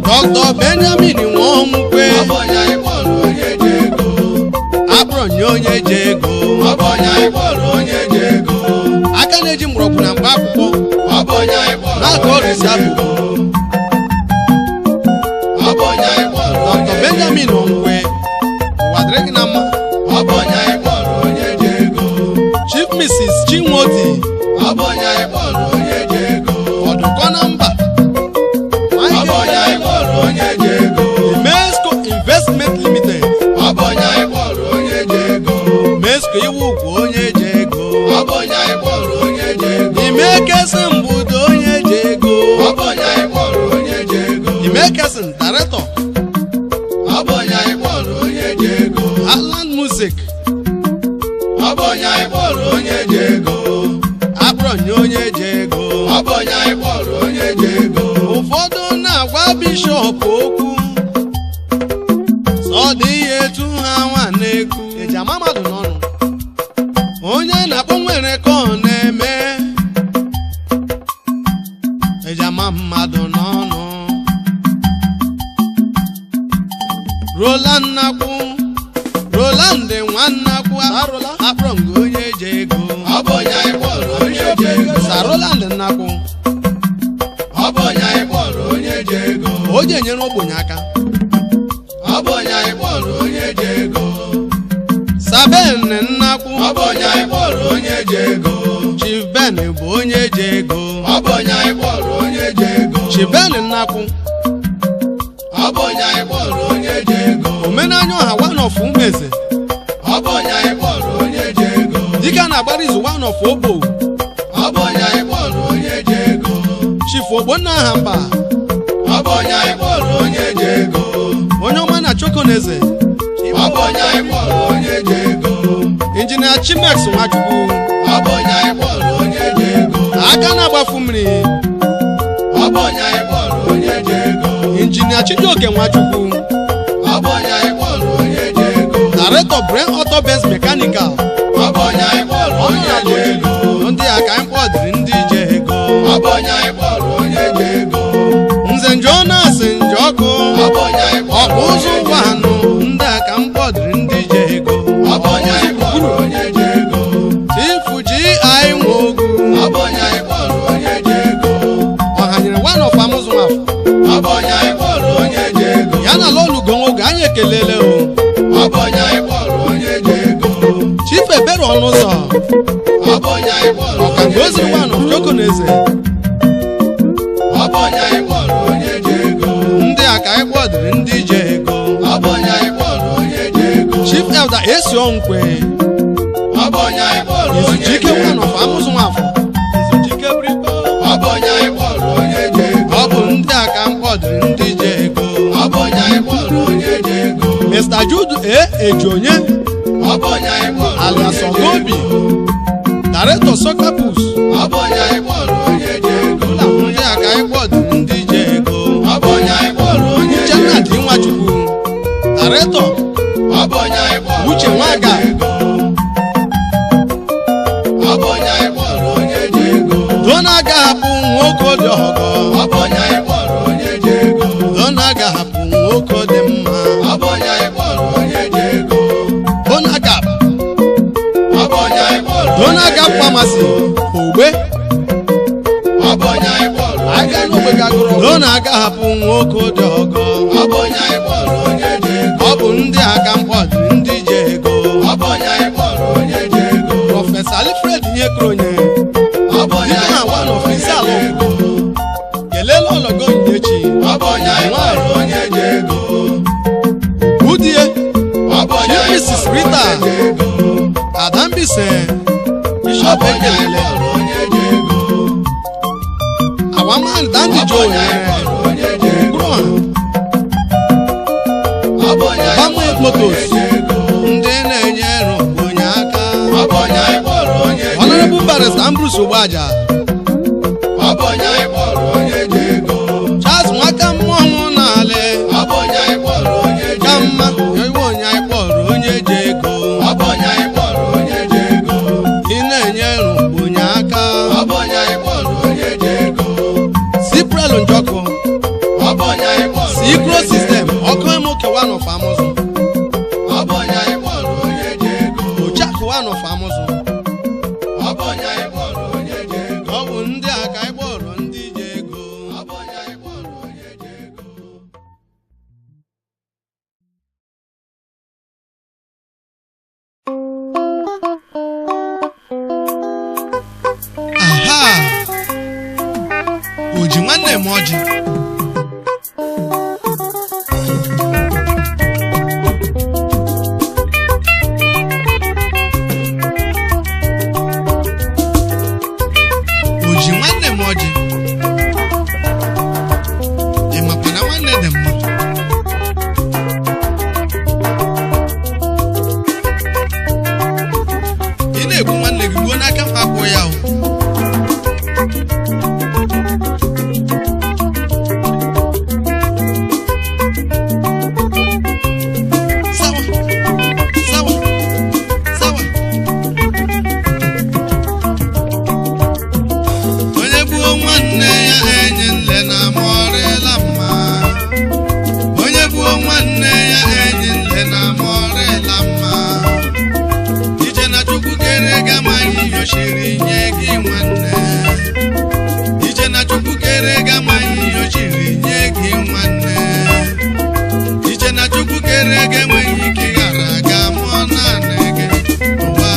Dr. Benjamin Nwaomukwe, Ọ bụ onye anyị kpọrọ onye ji ego. Akpọrọ nye onye ji ego. Ọ bụ onye anyị kpọrọ onye ji ego. Aka na-eji mgbọrọgwụ na mkpa akwụkwọ Ọ bụ onye anyị kpọrọ na-akọ onye ọrịa ji abụ. ego. Ọ bụ onye anyị kpọrọ Dr. onye ji Benjamin ego. Nwaomukwe, ụwa dịrị gị na mma. Ọ bụ onye anyị kpọrọ onye ji ego. Chief Mrs. Chinwodi, Ọ bụ onye anyị kpọrọ onye ji ego. Ọdụkọ na mba, Ọ bụ onye anyị kpọrọ onye ji ego. Mesco Investment Limited, Ọ bụ onye anyị kpọrọ onye ji ego. Mesco iwu ugwu onye ji ego. Ọ bụ onye anyị kpọrọ onye ji ego. Imekesi mbudo onye ji ego. Ọ bụ onye anyị kpọrọ onye ji ego. Imekesi Director, Ọ bụ onye anyị kpọrọ onye ji ego. Atlant Music, Ọ bụ onye anyị kpọrọ onye ji ego. Akpọrọ nye onye ji ego. Ọ bụ onye anyị kpọrọ onye ji ego. Ụfọdụ na-agwa bishọp okwu sọ dị ihe etu ha nwa na-ekwu. Eji ama mmadụ n'ọnụ. Onye na-akpọ nwere ka ọ na-eme. Ejama mmadụ n'ọnụ. Roland Nnakwu, Roland Nwannakwu, akpọrọ m gị onye ji ego. Ọ bụ onye anyị kpọrọ onye ji ego. Sir Roland Nnakwu. Ọ bụ onye anyị kpọrọ onye ji ego. O ji enyere ogbenye aka. Ọ bụ onye anyị kpọrọ onye ji ego. Saben Nnakwu. Ọ bụ onye anyị kpọrọ onye ji ego. Chief Ben bụ onye ji ego. Ọ bụ onye anyị kpọrọ onye ji ego. Chief Ben Nnakwu. Ọ bụ onye anyị kpọrọ onye ji ego. Omenanya ọha one of Umeze. Ọ bụ onye anyị kpọrọ onye ji ego. Dike a na-agbara izu one of Obo. Ọ bụ onye anyị kpọrọ onye ji ego. Chief Ogbonna Ahamba. Ọ bụ onye anyị kpọrọ onye ji ego. Onye ọma na Chokoneze. Ọ bụ onye anyị kpọrọ onye ji ego. Injinia Chimex Nwachukwu. Ọ bụ onye anyị kpọrọ onye ji ego. Aka na-agbafu mmiri. Ọ bụ onye anyị kpọrọ onye ji ego. Injinia Chijioke Nwachukwu. Ọ bụ onye anyị kpọrọ onye ji ego. Director Brain Auto Base Mechanical. Ọ bụ onye anyị kpọrọ onye ji ego. Ndị a ka anyị kpọdịrị ndị ji ego. Ọ bụ onye anyị kpọrọ onye ji ego. Nze Jonas Njọkụ. Ọ bụ onye anyị kpọrọ Ọkpụ ụzụ onye ji ego. ụgbọanụ. Ndị a ka m kpọdịrị ndị ji ego. Ọ bụ onye anyị kpọrọ onye ji ego. Chifu G.I. Nwogu. Ọ bụ onye anyị kpọrọ onye ji ego. Ọhanyere one of Amụzụ Nwafọ. Ọ bụ onye anyị kpọrọ onye ji ego. Ya na Lọlụgo Nwogu anyị ekelele o. Ọ bụ onye anyị kpọrọ onye ji ego. Chief Ebere Ọnụụzọ. Ọ bụ onye anyị kpọrọ Ọkanga onye ji oziri ego. one of Chokoneze. Ọ bụ onye anyị kpọrọ onye ji ego. Ndị a ka anyị kpọdịrị ndị ji ego. Ọ bụ onye anyị kpọrọ onye ji ego. Chief Elder Esi Onkwe. Ọ bụ onye anyị kpọrọ onye ji Izujike one ego. of Amụzụ Nwafọ. Ọ bụ onye anyị kpọrọ onye ji ego. Ọ bụ ndị a ka m kpọdịrị ndị ji ego. Ọ bụ onye anyị kpọrọ onye ji ego. Mr. Jude A. Ejonye. Ọ bụ onye anyị kpọrọ Alias onye ji Ogobi. ego. Director Soccer Pus. Ọ bụ onye anyị kpọrọ onye ji ego. Ndị a ka anyị kpọdịrị ndị ji ego. Ọ bụ onye anyị kpọrọ onye ji Uchenna ego. dị Nwachukwu. Director Ọ bụ onye anyị kpọrọ Uche onye Nwaga. ji ego. Ọ bụ onye anyị kpọrọ onye ji ego. Dona ga-ahapụ nwoke dị ọgọ. Ọ bụ onye anyị kpọrọ onye ji ego. Dona ga-ahapụ nwoke dị mma. Ọ bụ onye anyị kpọrọ onye ji ego. Dona Gap. Ọ bụ onye anyị kpọrọ Dona onye Gap ji ego. Pharmacy. Ogbe. Ọ bụ onye anyị kpọrọ Aga onye ji n'ogbe ego. gagoro. Dona ga-ahapụ nwoke dị ọgọ. Ọ bụ onye anyị kpọrọ onye ji ego. Ọ bụ ndị aka mkpọdịrị ndị ji ego. Ọ bụ onye anyị kpọrọ onye ji ego. Prọfesọ Alfred Nyekronye. Ọ bụ onye Dike anyị na one kpọrọ of onye isi ji ala ego. Kelela ọlọgo Onyinyechi. Ọ bụ onye anyị kpọrọ onye ji ego. Udie. Ọ bụ onye anyị Chief Mrs. kpọrọ Rita. onye ji ego. Adambise. Ọ Bishop bụ onye anyị Ekelele. kpọrọ onye ji ego. Awaman Dandy Ọ bụ Joe onye anyị nyere. kpọrọ onye ji ego. Kwuru ọha. Ọ bụ onye anyị Bamwe kpọrọ onye Motors. ji ego. Ndị na-enyere onye aka. Ọ bụ onye anyị kpọrọ onye ji Honorable ego. Barrister Ambrose Ogbaja. Ọ bụ onye anyị kpọrọ onye ji ego. Charles Nwaka mmụọ n'ala. Ọ bụ onye anyị kpọrọ onye ji Ka ego. mma iwe onye anyị kpọrọ onye ji ego. Ọ bụ onye anyị kpọrọ onye ji ego. Ị na-enyere onye aka. Ọ bụ onye anyị kpọrọ onye ji ego. Siprel Njọkụ. Ọ bụ onye anyị kpọrọ Sikro onye ji System. ego. Ọkụ Emoke one of Amụzụ. Ọ bụ onye anyị kpọrọ onye ji ego. Ochakụ one of Amụzụ. Ọ bụ onye anyị kpọrọ onye ji ego. Ọ bụ ndị a ka anyị kpọrọ ndị ji ego. Ọ bụ onye anyị kpọrọ onye ji ego. Aha! O ji nwanne m ọjị. O ji nwanne m ọjị. Ị makwa na nwanne dị mma. Ị na-egbu nwanne gị gbuo n'aka mkpa akwụ ya o. Sawa, sawa, sawa. gị amaghị ihe o siri nye gị nwanne. Iche na Chukwu kere gị amaghị ihe o siri nye gị nwanne. Iche na Chukwu kere gị enweghị ike ịghara ga mụọ naanị gị ụwa.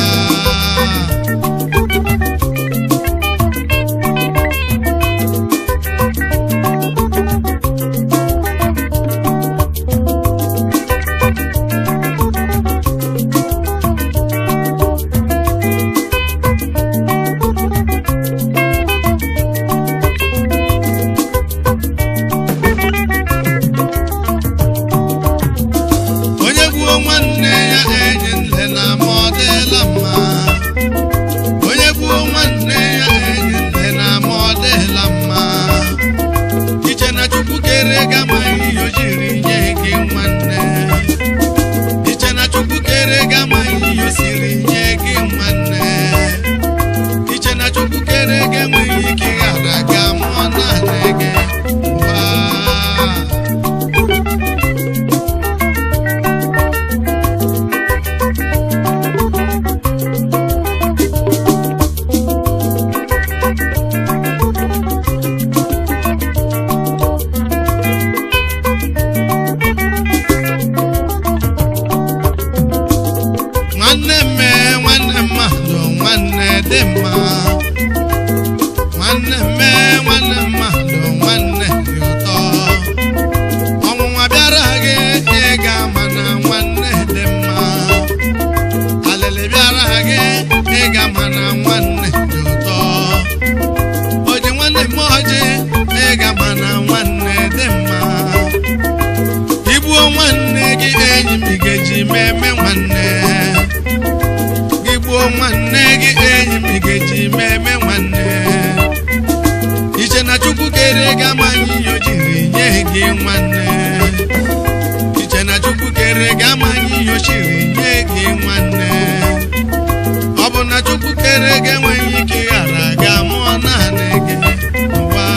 Onye gbuo nwanne ya enyi nle na ma ọ dịla mma. Onye gbuo nwanne ya enyi nle na ma ọ dịla mma. Iche na Chukwu kere gị amaghị ihe o jiri nye gị nwanne. Iche na Chukwu kere gị amaghị ihe o siri nye gị nwanne. Iche na Chukwu kere gị enweghị ike ịghara ga mụọ naanị gị ụwa. Nwanne mme nwanne mmadụ nwanne dị mma. Nwanne mme nwanne mmadụ nwanne dị ụtọ. Ọnwụnwa bịara gị ị ga-ama na nwanne dị mma. Alịlị bịara gị ị ga-ama na nwanne dị ụtọ. Oji nwanne m ọjị ị ga-ama na nwanne dị mma. Igbuo nwanne gị enyi m ị ga-eji meme nwanne. Gị gbuo nwanne gị enyi m ị ga-eji meme nwanne. Iche na Chukwu kere gị amaghị ihe o jiri nye gị nwanne. Iche na Chukwu kere gị amaghị ihe o jiri nye gị nwanne. Ọ bụ na Chukwu kere gị enweghị ike ịghara ga mụọ naanị gị ụwa.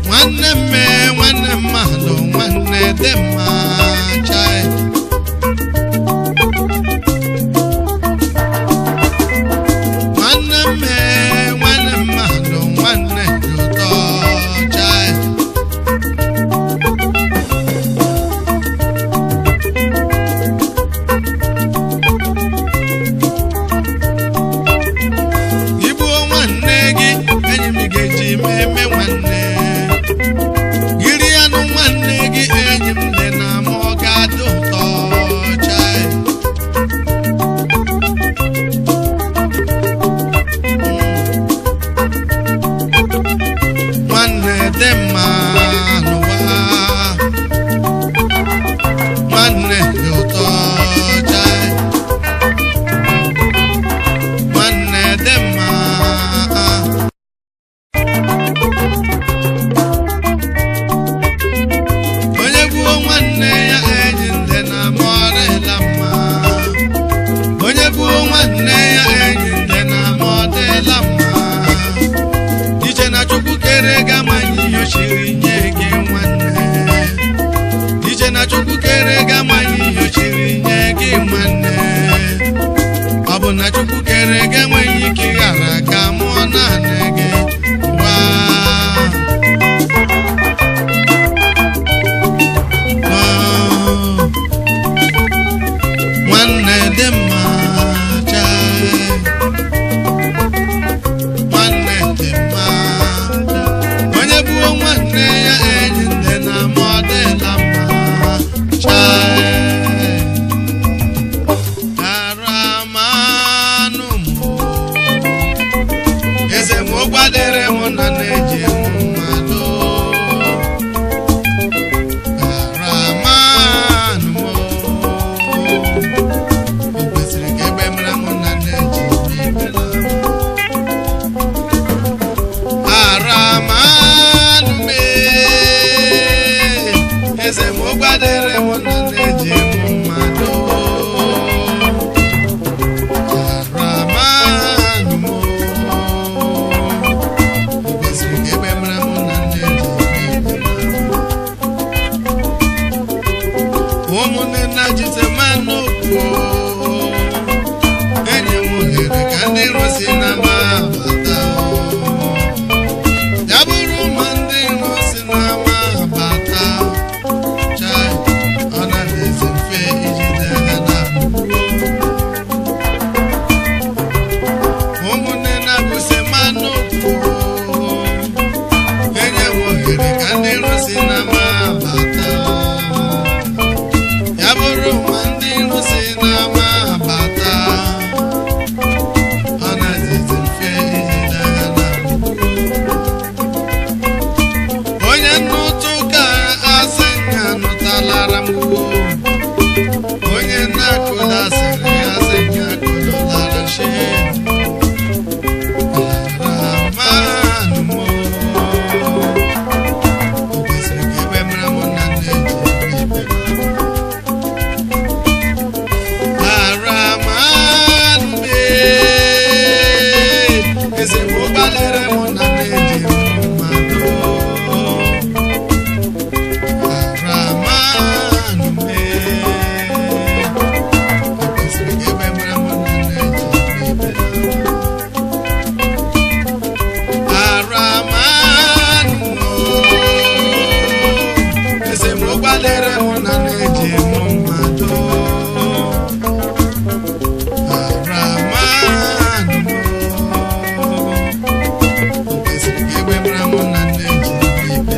Nwanne mme nwanne mmadụ nwanne dị mma chai. Nwanne mme nwanne mmadụ nwanne dị ụtọ chai. Igbuo nwanne gị enyi m ga-eji meme nwanne. Gịrị anụ nwanne gị enyi m dị na ma ọ ga-adị ụtọ chai. Nwanne dị mma n'ụwa. Nwanne dị ụtọ chai. Nwanne dị mma. Onye gbuo nwanne ya enyi nle na ma ọ dịla mma. Onye gbuo nwanne ya enyi nle na ma ọ dịla mma. Iche na Chukwu kere gị amaghị ihe o siri nye gị nwanne. Iche na Chukwu kere gị amaghị ihe o siri nye gị nwanne. Ọ bụ na Chukwu kere gị enweghị ike ịghara ka mụọ naanị gị ụwa. Nwanne dị mma chai. Nwanne dị mma. Onye gbuo nwanne ya enyi nne na ma ọ dịla mma chai. Aramanụ m. Eze m okwu ka ndị iro si n'ama bata ya bụrụ ma ndị iro si n'ama bata chai ọ na-adịzi mfe ijide ha na ụmụnne na-abụsị mmanụ kwuru enye m ohere ka ndị iro si n'ama bata ya bụrụ ma ndị iro si n'ama bata ọ na-adịzi mfe ijide ha na onye nnụtụ ka asị ya nụtalara m ugbo onye na-akụda asịrị asị ya akụdọlara shi Esemokwu mụ na na-eji mụ mmadụ Aramanụ o kwesịrị ka egbe mara mụ na nne ji ikpe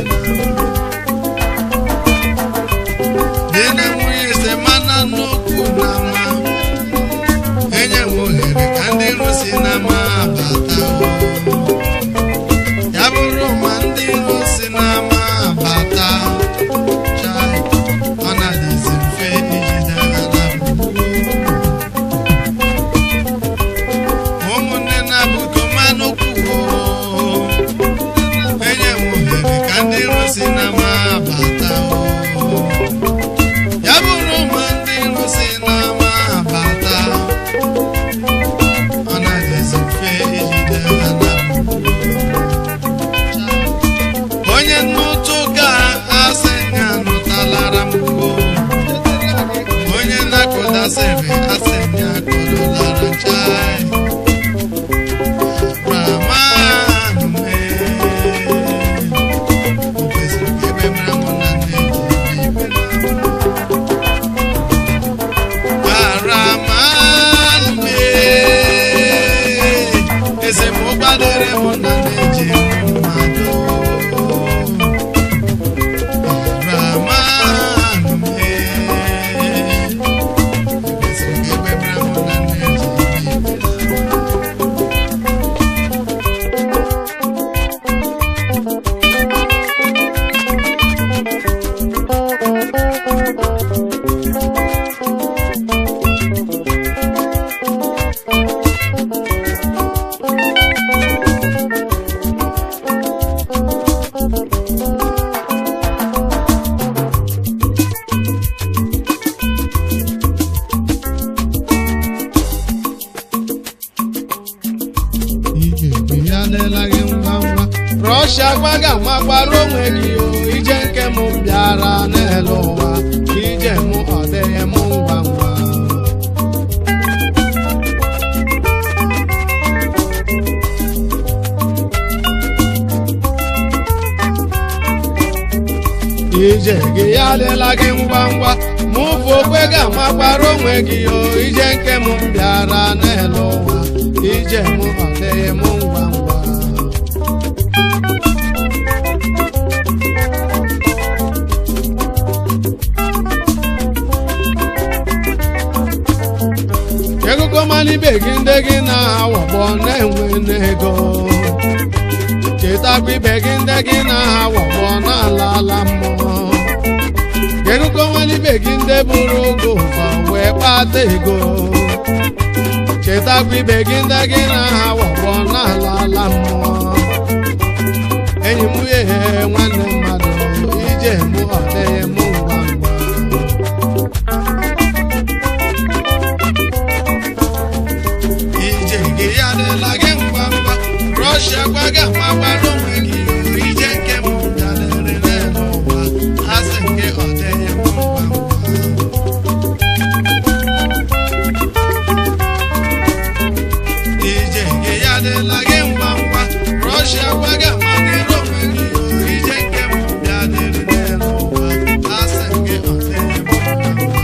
di na nwunye se mana n'okwu na ama enye m ohere ka ndị iro si n'ama bata ya bụrụ ma ndị iro si n'ama bata chai ọ na-adịzi mfe ijide ha na ụmụnne na-abụkọ mmanụ kwuo enye m ohere ka ndị iro si n'ama bata ya bụrụ ma ndị iro si n'ama bata ọ na-adịzi mfe ijide ha na onye nnụtụ ka asị ya nụtalara m ugbo onye na-akụdasịrị asị ya akụdọlara chai Ramanụ o kwesịrị ka ebe mara mụ na nne ji ikpe Aramanụ esemokwu adịrị mụ na nne ji mmadụ Aramanụ o kwesịrị ka ebe mara mụ na nne ji ikpe Ije ya adịla gị ngwa ngwa Rọshia gwaga magbara onwe gị o ije nke m bịara n'elu ụwa ije m ọ dịghị m ngwa ngwa ije gị ya adịla gị ngwa ngwa mụ bụ okwe ga-amagbara onwe gị o ije nke m bịara n'elu ụwa ije m ọ dịghị m ngwa ngwa Ego mana ibe gị ndị gị na-awakpọ na-enwe n'ego chetakwa ibe gị ndị gị na-awakpọ na-ala ala mmụọ ego nwanne ibe gị ndị bụrụ ogo ụzọ wee kpata ego chetakwa ibe gị ndị gị na-awakpọ na-ala ala mmụọ enyi m ehe nwanne mmadụ ije mụ ọ dịghị m ngwa ngwa ije gị ya adịla gị ngwa ngwa Rọshia gwaga ma gbara onwe gị ije nke m bịarịrị n'elu ụwa asị gị ọ dịghị m ngwa ngwa adịla gị ngwa ngwa Rọshia gwaga madịrị onwe gị ije nke m bịa dịrị n'elu ụwa asị gị ọ dịghị m ngwa ngwa.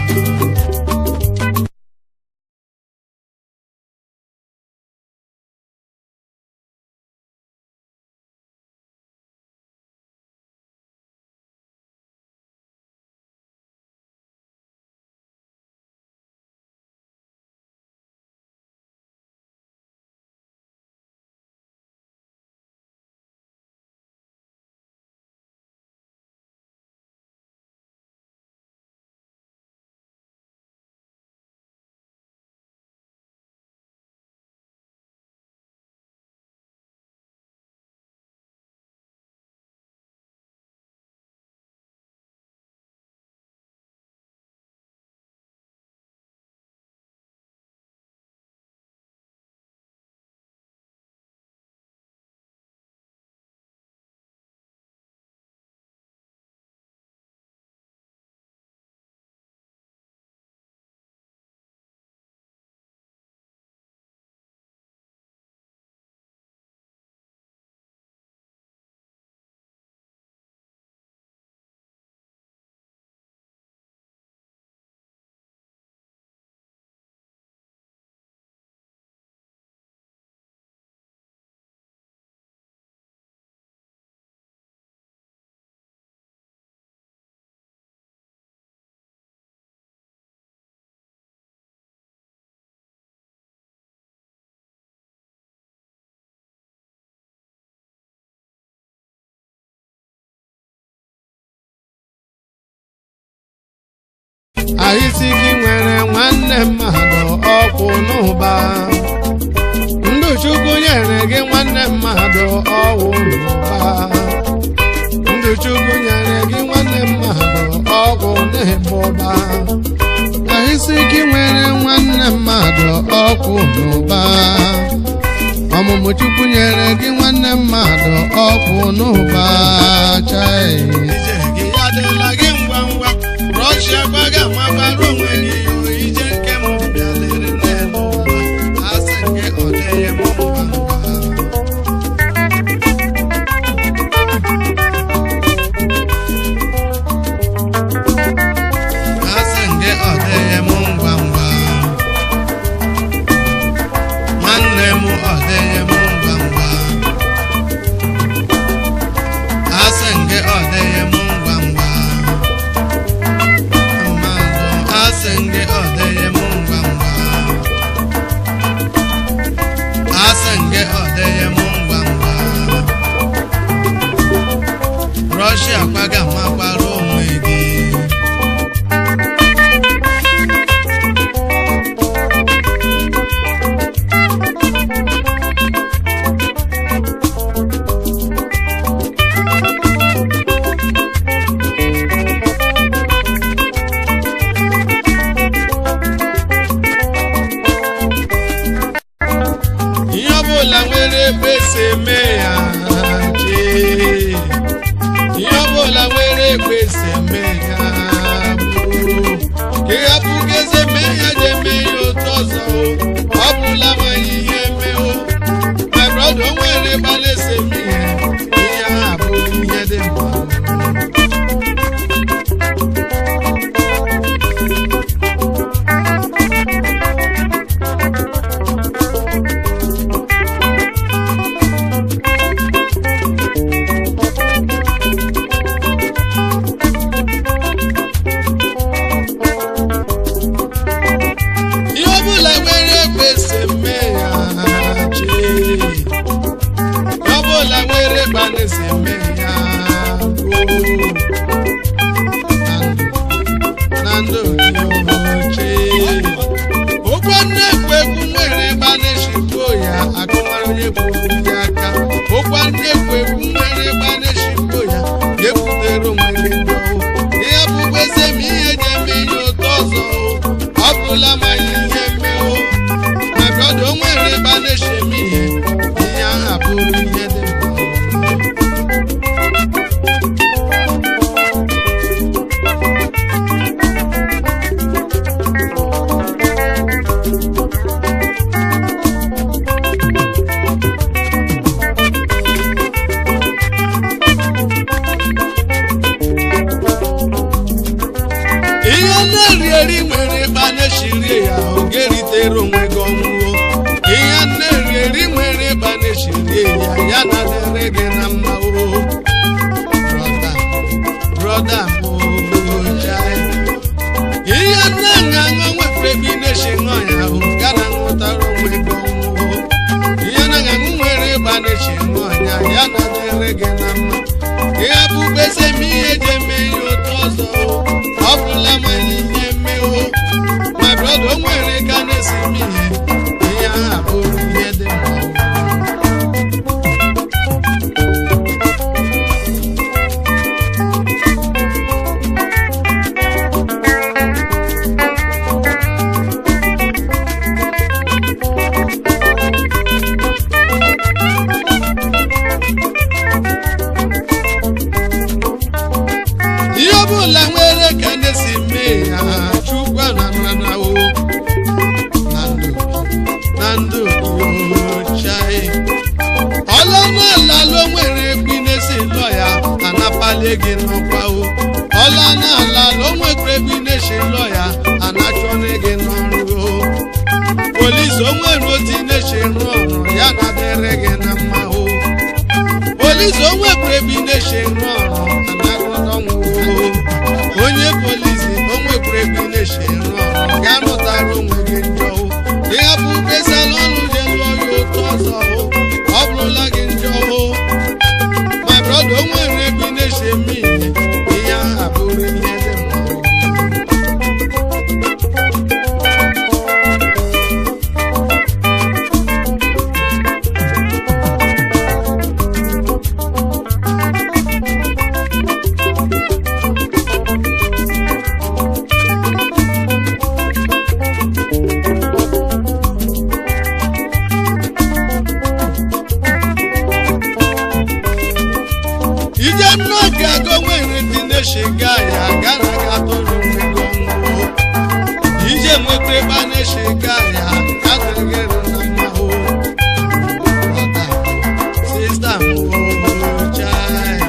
Anyị si gị nwere nwanne mmadụ ọkwụ n'ụba ndụ Chukwu nyere gị nwanne mmadụ ọwụ n'ụba ndụ Chukwu nyere gị nwanne mmadụ ọgwụ n'ịba ụba anyị si gị nwere nwanne mmadụ ọkwụ n'ụba ọmụmụ Chukwu nyere gị nwanne mmadụ ọkwụ n'ụba chai. Ije gị adịla gị ngwa ngwa Rọshia gwaga magbara onwe gị ije nke m bịa lere n'elu ụwa asị gị ọ dịghị m ngwa ngwa. Asị gị ọ dịghị m ngwa ngwa nwanne m ọ dịghị m ngwa ngwa asị gị ọ dịghị m ngwa ngwa mmadụ asị gị ọ dịghị m ngwa ngwa asị gị ọ dịghị m ngwa ngwa Rọshia kwaga makwara onwe gị. Ihe ọbụla nwere ebe esi eme ya chee. Ihe ọbụla nwere ebe esi eme ya bụ ka ị hapụ ka eze mee ya ji eme ya otu ọzọ ọ bụla nwanyị ihe emeo my brother o nwere ebe a na-esi eme ihe ihe ahụ abụghị ihe dị mma. na-eche ọnya ya na dịrị gị na mma. Ihe bụ gbese m ihe eji eme ihe otu ọzọ ọ bụrụla ma ihe mmewo. My brother, o nwere ka na-esi m ihe ihe ahụ abụrụ ihe dị mma. Ihe ọbụla nwere ka na-esi mee ya Chukwu na o na ndụ chai ọla n'ala lo nwere egwu na-esi lọ ya anapali gị n'ọkwa o. Ọla n'ala lo nwekwara egwu na-esi lọ ya anachọrọ gị n'ọrụ o. Polisi o nwere otu na-esi rụ ọrụ ya na-adịrị gị na mma o. Polisi o nwekwara egwu na-esi rụ ọrụ anagụdọnwụ o. Onye polisi o nwekwara egwu na-esi rụ ọrụ ga-arụtara onwe gị njọ o. Ịhapụ gbesala ọnụ je lụọ ya otu ọzọ o, ọ bụrụla gị njọ o. My brother, o nwere egwu na-esi eme ihe ihe ahụ abụrụ ihe dị mma o. Ije nnọọ ga nwere ndị na-eshiga ya gara aga tụrụ mmego ọnwụ. Ije nwekwa ebe a na-eshiga ya adịghị na mma o. Brọda, sista m o, chai.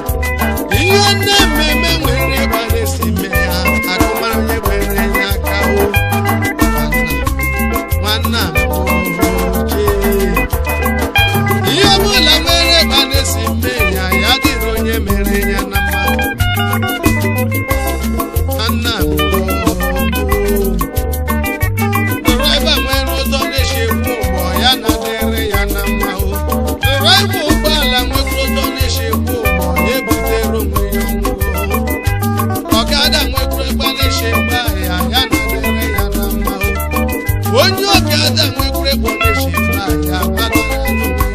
Ihe nne mmemme nwere ebe a na-esi mee ya akụmara onye kwere ya aka o. Nwanna m o, chee. Ihe ọbụla nwere ebe a na-esi mee ya ya dịrị onye mere ya na mma. Nna m dụraiva nwere ụzọ na-esi ekwu ụgbọ ya na dịrị ya na mma o. Dụraiva ụgbọala nwekwa ụzọ na-esi ekwu ụgbọ ya ebutere onwe ya ọnwụ o. Ọkada nwekwa ebe a na-esi egbe ahịa ya na dịrị ya na mma o. Onye ọkada nwekwara ebe ọ na-esi egbe ahịa anara onwe ya ọnwụ o.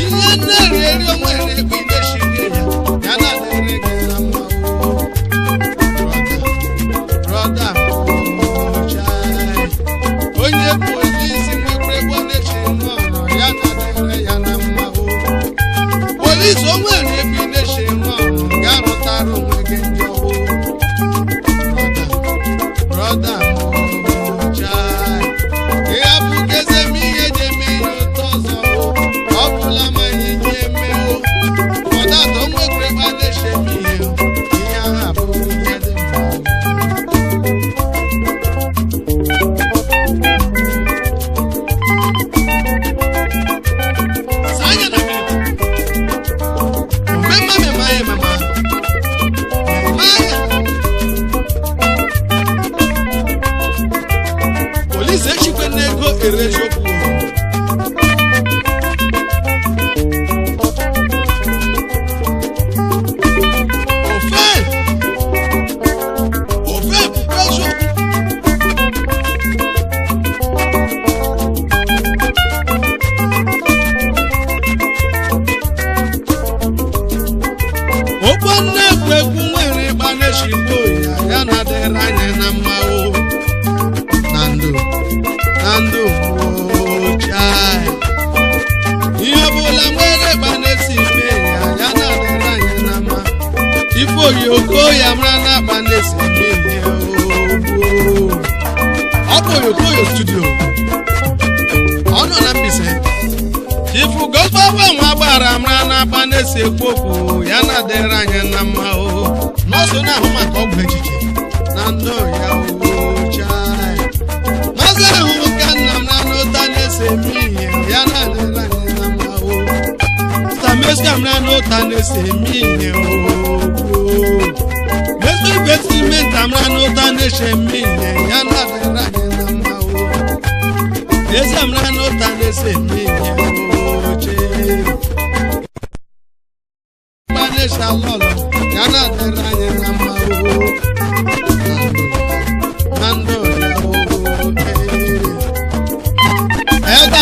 Ihe nne-eri onwe ebe ị na-eshiri ya ya na dịrị gị na mma o. Brọda, chai. Onye polisi nwekwara ebe ọ na-eche ọrụ ya na dịrị ya na mma o. Polisi o nwere ebe ị na-eche ọrụ ga-arụtara onwe gị njọ o. Brọda, chai. Ịhapụ keze m ihe eji eme ihe ụtọ ọzọ o. Ọ bụla ma ihe eme o. Ọdada o nwekwara ebe a na-eche m ihe o. Ihe ahụ abụrụ ihe dị mma o. Sanya na mmiri. Omemma memaye mama. Memaya. Polisi echikwe n'ego erejokwu o. Ofe. Ofe bụ eziokwu. Ụgbọ nnekwu egwu nwere ịgba na-eshigbo ya ya na adịrị anyị na mma o. Na ndụ na ndụ o, chai. Ihe ọbụla nwere ịgba na-esi ime ya ya na adịrị anyị na mma. Ife oyoko ya mara na akpa na-esi eme ihe o. Ọ bụ Oyokoyo studio. Ọ nọ na Mbaise. Ifu gọvanọ nwa gbara mara na-agba na-esi ekwu okwu ya na adịrị anyị na mma o. Nọọsụ na-ahụ maka ọgwụ echiche na ndụ ya o chai. Maazị ahụ ka nna m na n'ụta na-ese eme ihe ya na adịrị anyị na mma o. Sameska m na n'ụta na-ese eme ihe o. Meso investment amara n'ụta na-ese eme ihe ya na adịrị anyị na mma o. Ezi amara n'ụta na-ese eme ihe oche. lọlọ ya na-adịrị anyị na mma oo na ndụ ya oo Eda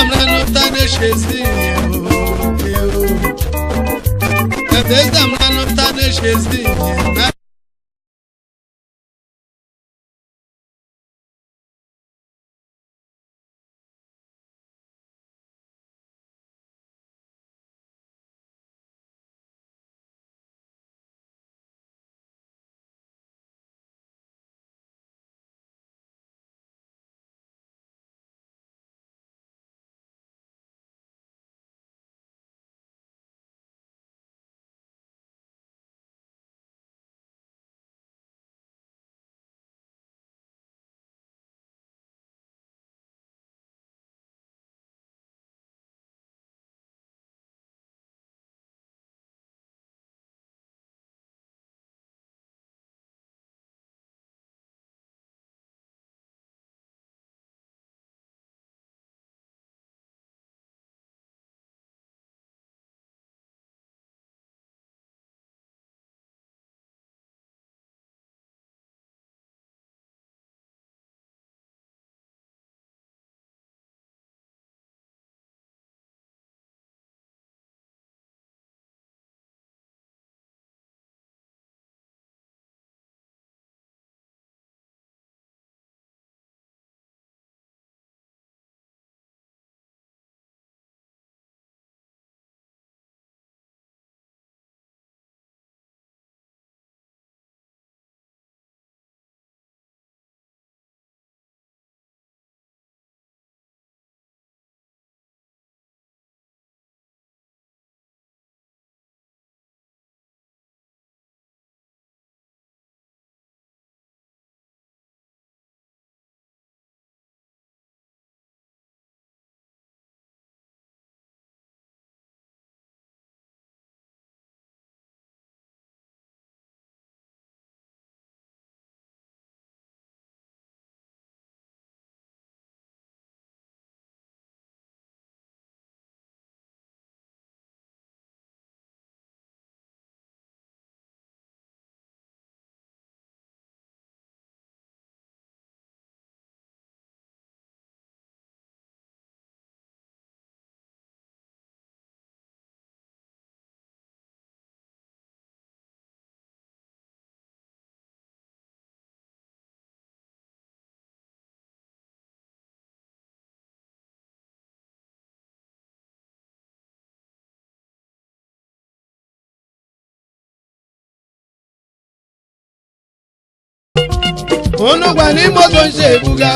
unu gwa n'ime otu nsi ebuga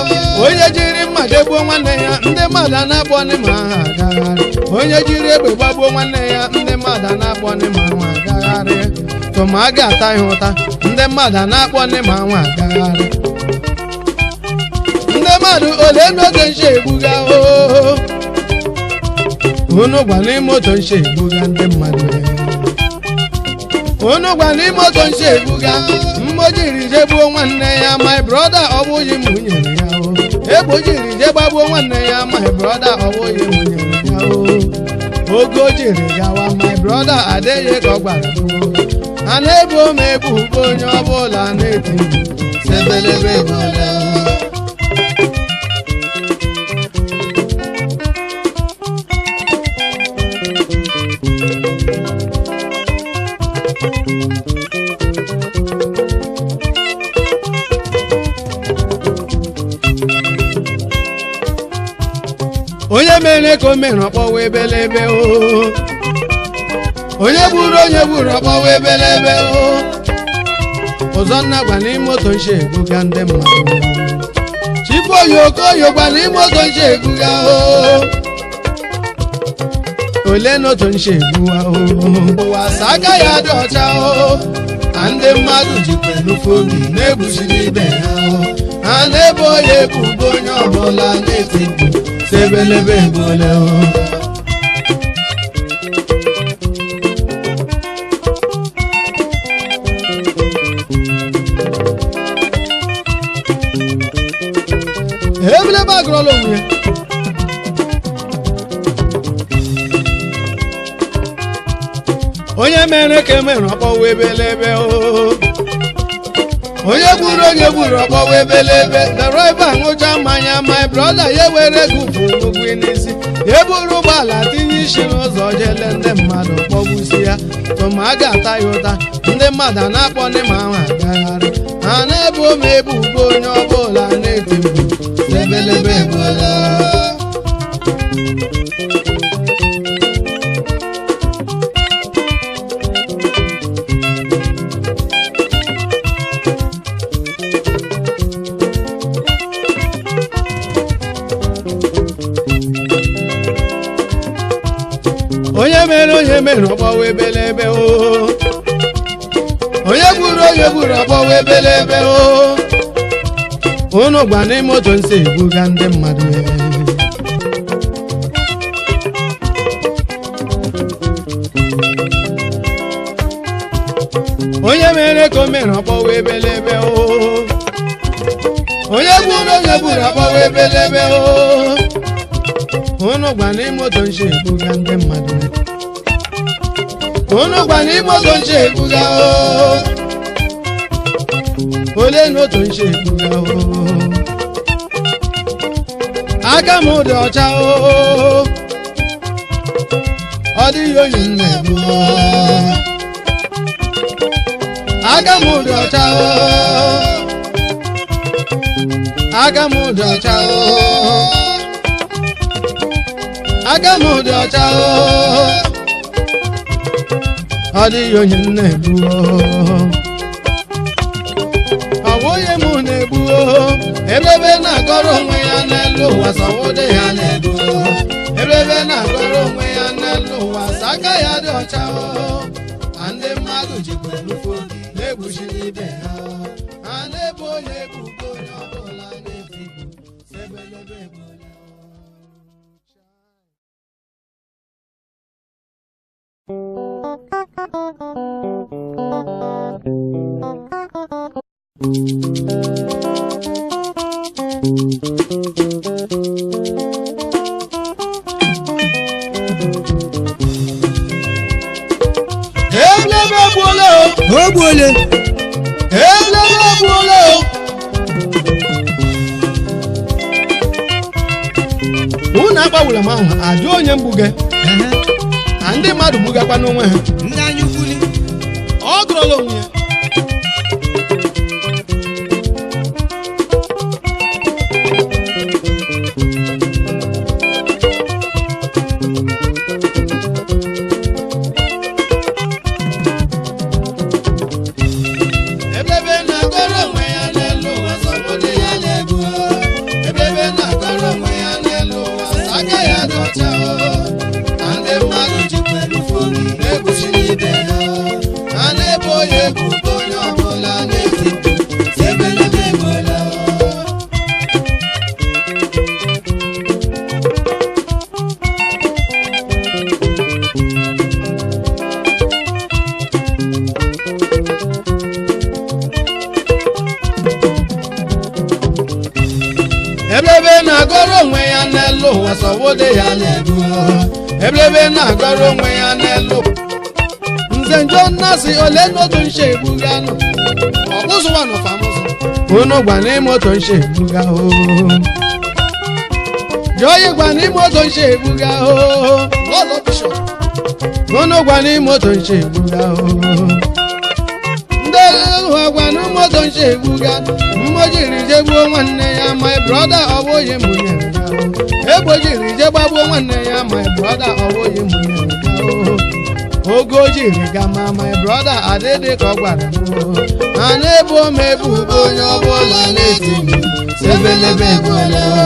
onye jiri mma jegbuo nwanne ya ndị mmadụ na-akpọ n'ịma ha agagharị onye jiri egbe gbagbuo nwanne ya ndị mmadụ na-akpọ n'ịma nwa agagharị tụma a ga-ata ya ụta ndị mmadụ na-akpọ n'ịma nwa agagharị ndị mmadụ ole n'otu nsi ebuga oo unu gwa n'ime otu nsi ebuga ndị mmadụ unu gwa n'ime otu nsi ebuga mgbo jiri je gbuo nwanne ya my brother ọ bụghị m nyere ya o egbo jiri je gbagbuo nwanne ya my brother ọ bụghị m nyere ya o ogo jiri gawa my brother adịghị ka ọ gwara m a na-ebu m ebubo onye ọbụla na-eti mkpu sebelebe ebole. Onye mere ka o mere ọkpọwa ebelebe o onye gburu ọkpọwa ebelebe o Ụzọnna gwa n'ime otu nshi ebuga ndị mmadụ Chifoyi Okoye gwa n'ime otu nshi ebuga o ole n'otu nshi ebuwa o ụwa aka ya dị ọcha o na ndị mmadụ jikwa nnukwu obi na-egbusiri ibe ha o ha na-ebo ya ebubo onye ọbụla na-eti mkpu sebelebe ebole o. Ebelebe agụrụla onwe ya. Onye mere ka emere ọkpọwa ebelebe o. Onye gburu ọkpọwa ebelebe. Driver ṅụcha mmanya, my brother, ya were ego ugwu n'isi, ya buru ụgbọala tinye isi n'ụzọ jele ndị mmadụ kpọgbusi ya. Tụma a ga-ata ya ụta, ndị mmadụ a na-akpọ ndị ma ahụ agagharị ha na-ebu ome ebubo, onye ọbụla na-eti mkpu ebelebe egbuola. Onye mere ọkpọwa ebelebe o. Onye gburu ọkpọwa ebelebe o. Unu gba n'ime otu nsị ebuga ndị mmadụ. Onye mere ka o mere ọkpọwa ebelebe o. Onye gburu ọkpọwa ebelebe o. Unu gba n'ime otu nsị ebuga ndị mmadụ. Unu gba n'ime otu nsị ebuga o. Ole n'otu nsị ebuga o. Aka m dị ọcha o. Ọ dịghị onye m na-egbu o. Aka m dị ọcha o. Aka m dị ọcha o. Aka m dị ọcha o. Ọ dịghị onye m na-egbu o. Ọ bụ onye m na-egbu o. Ebebe na-agọrọ onwe ya n'elu ụwa, sọwụdị ya na-egbu o. Ebebe na-agọrọ onwe ya n'elu ụwa, sọ aka ya dị ọcha o. A ndị mmadụ jikwa elufu na-egbuchiri ibe ha. Ha na-ebu onye ebubo, onye ọbụla na-eti mkpu sebelebe egbuola. Ebelebe egbuola o. O gbuole. Ebelebe egbuola o. Unu agbawula m ahụ ajụ onye mgbuge na ndị mmadụ gbugakwa n'onwe ha. Ndị anya ukwuli. Ọ gụrụla onwe ya. Ebebe na-agọrọ onwe ya n'elu ụwa, sọgbọdị ya na-egbu. Ebebe na-agọrọ onwe ya n'elu ụwa, sọ aka ya dị ọcha o. Na ndị mmadụ jikwa elufu na-egbuchiri ibe ha. Ha na-ebo ya ebubo, onye ọbụla na-eti mkpu, sị ebelebe egbuola o. Ebelebe na-agọrọ onwe ya n'elu ụwa, sọwode ya na-egbu. Ebelebe na-agọrọ onwe ya n'elu. Nze njọ nnasị ole n'otu nche egbuganụ. Ọkpụzụwa nọfamụzụ. Unu gwa n'ime otu nche egbuga o. Jọyị gwa n'ime otu nche egbuga o. Lọlọ Bishọp. Unu gwa n'ime otu nche egbuga o. Ndị ụwa gwa n'ime otu nche egbuga. Mmo jiri je gbuo nwanne ya, my brother, ọ bụghị m nyere ya o. Egbo jiri je gbagbuo nwanne ya, my brother, ọ bụghị m nyere ya o. Ogo jiri gama, my brother, adịdị ka ọ gwara m o. Ha na-ebo m ebubo, onye ọbụla na-eti mkpu, sị ebelebe egbuola o.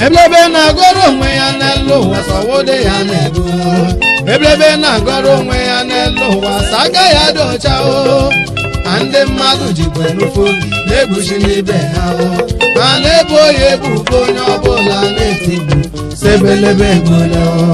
Ebelebe na-agọrọ onwe ya n'elu ụwa, sọwode ya na-egbu. Ebelebe na-agọrọ onwe ya n'elu ụwa, sọ aka ya dị ọcha o. Na ndị mmadụ jikwa enufu na-egbuchi n'ibe ha o. Ha na-ebo ya ebubo, onye ọbụla na-eti mkpu, sị ebelebe egbuola o.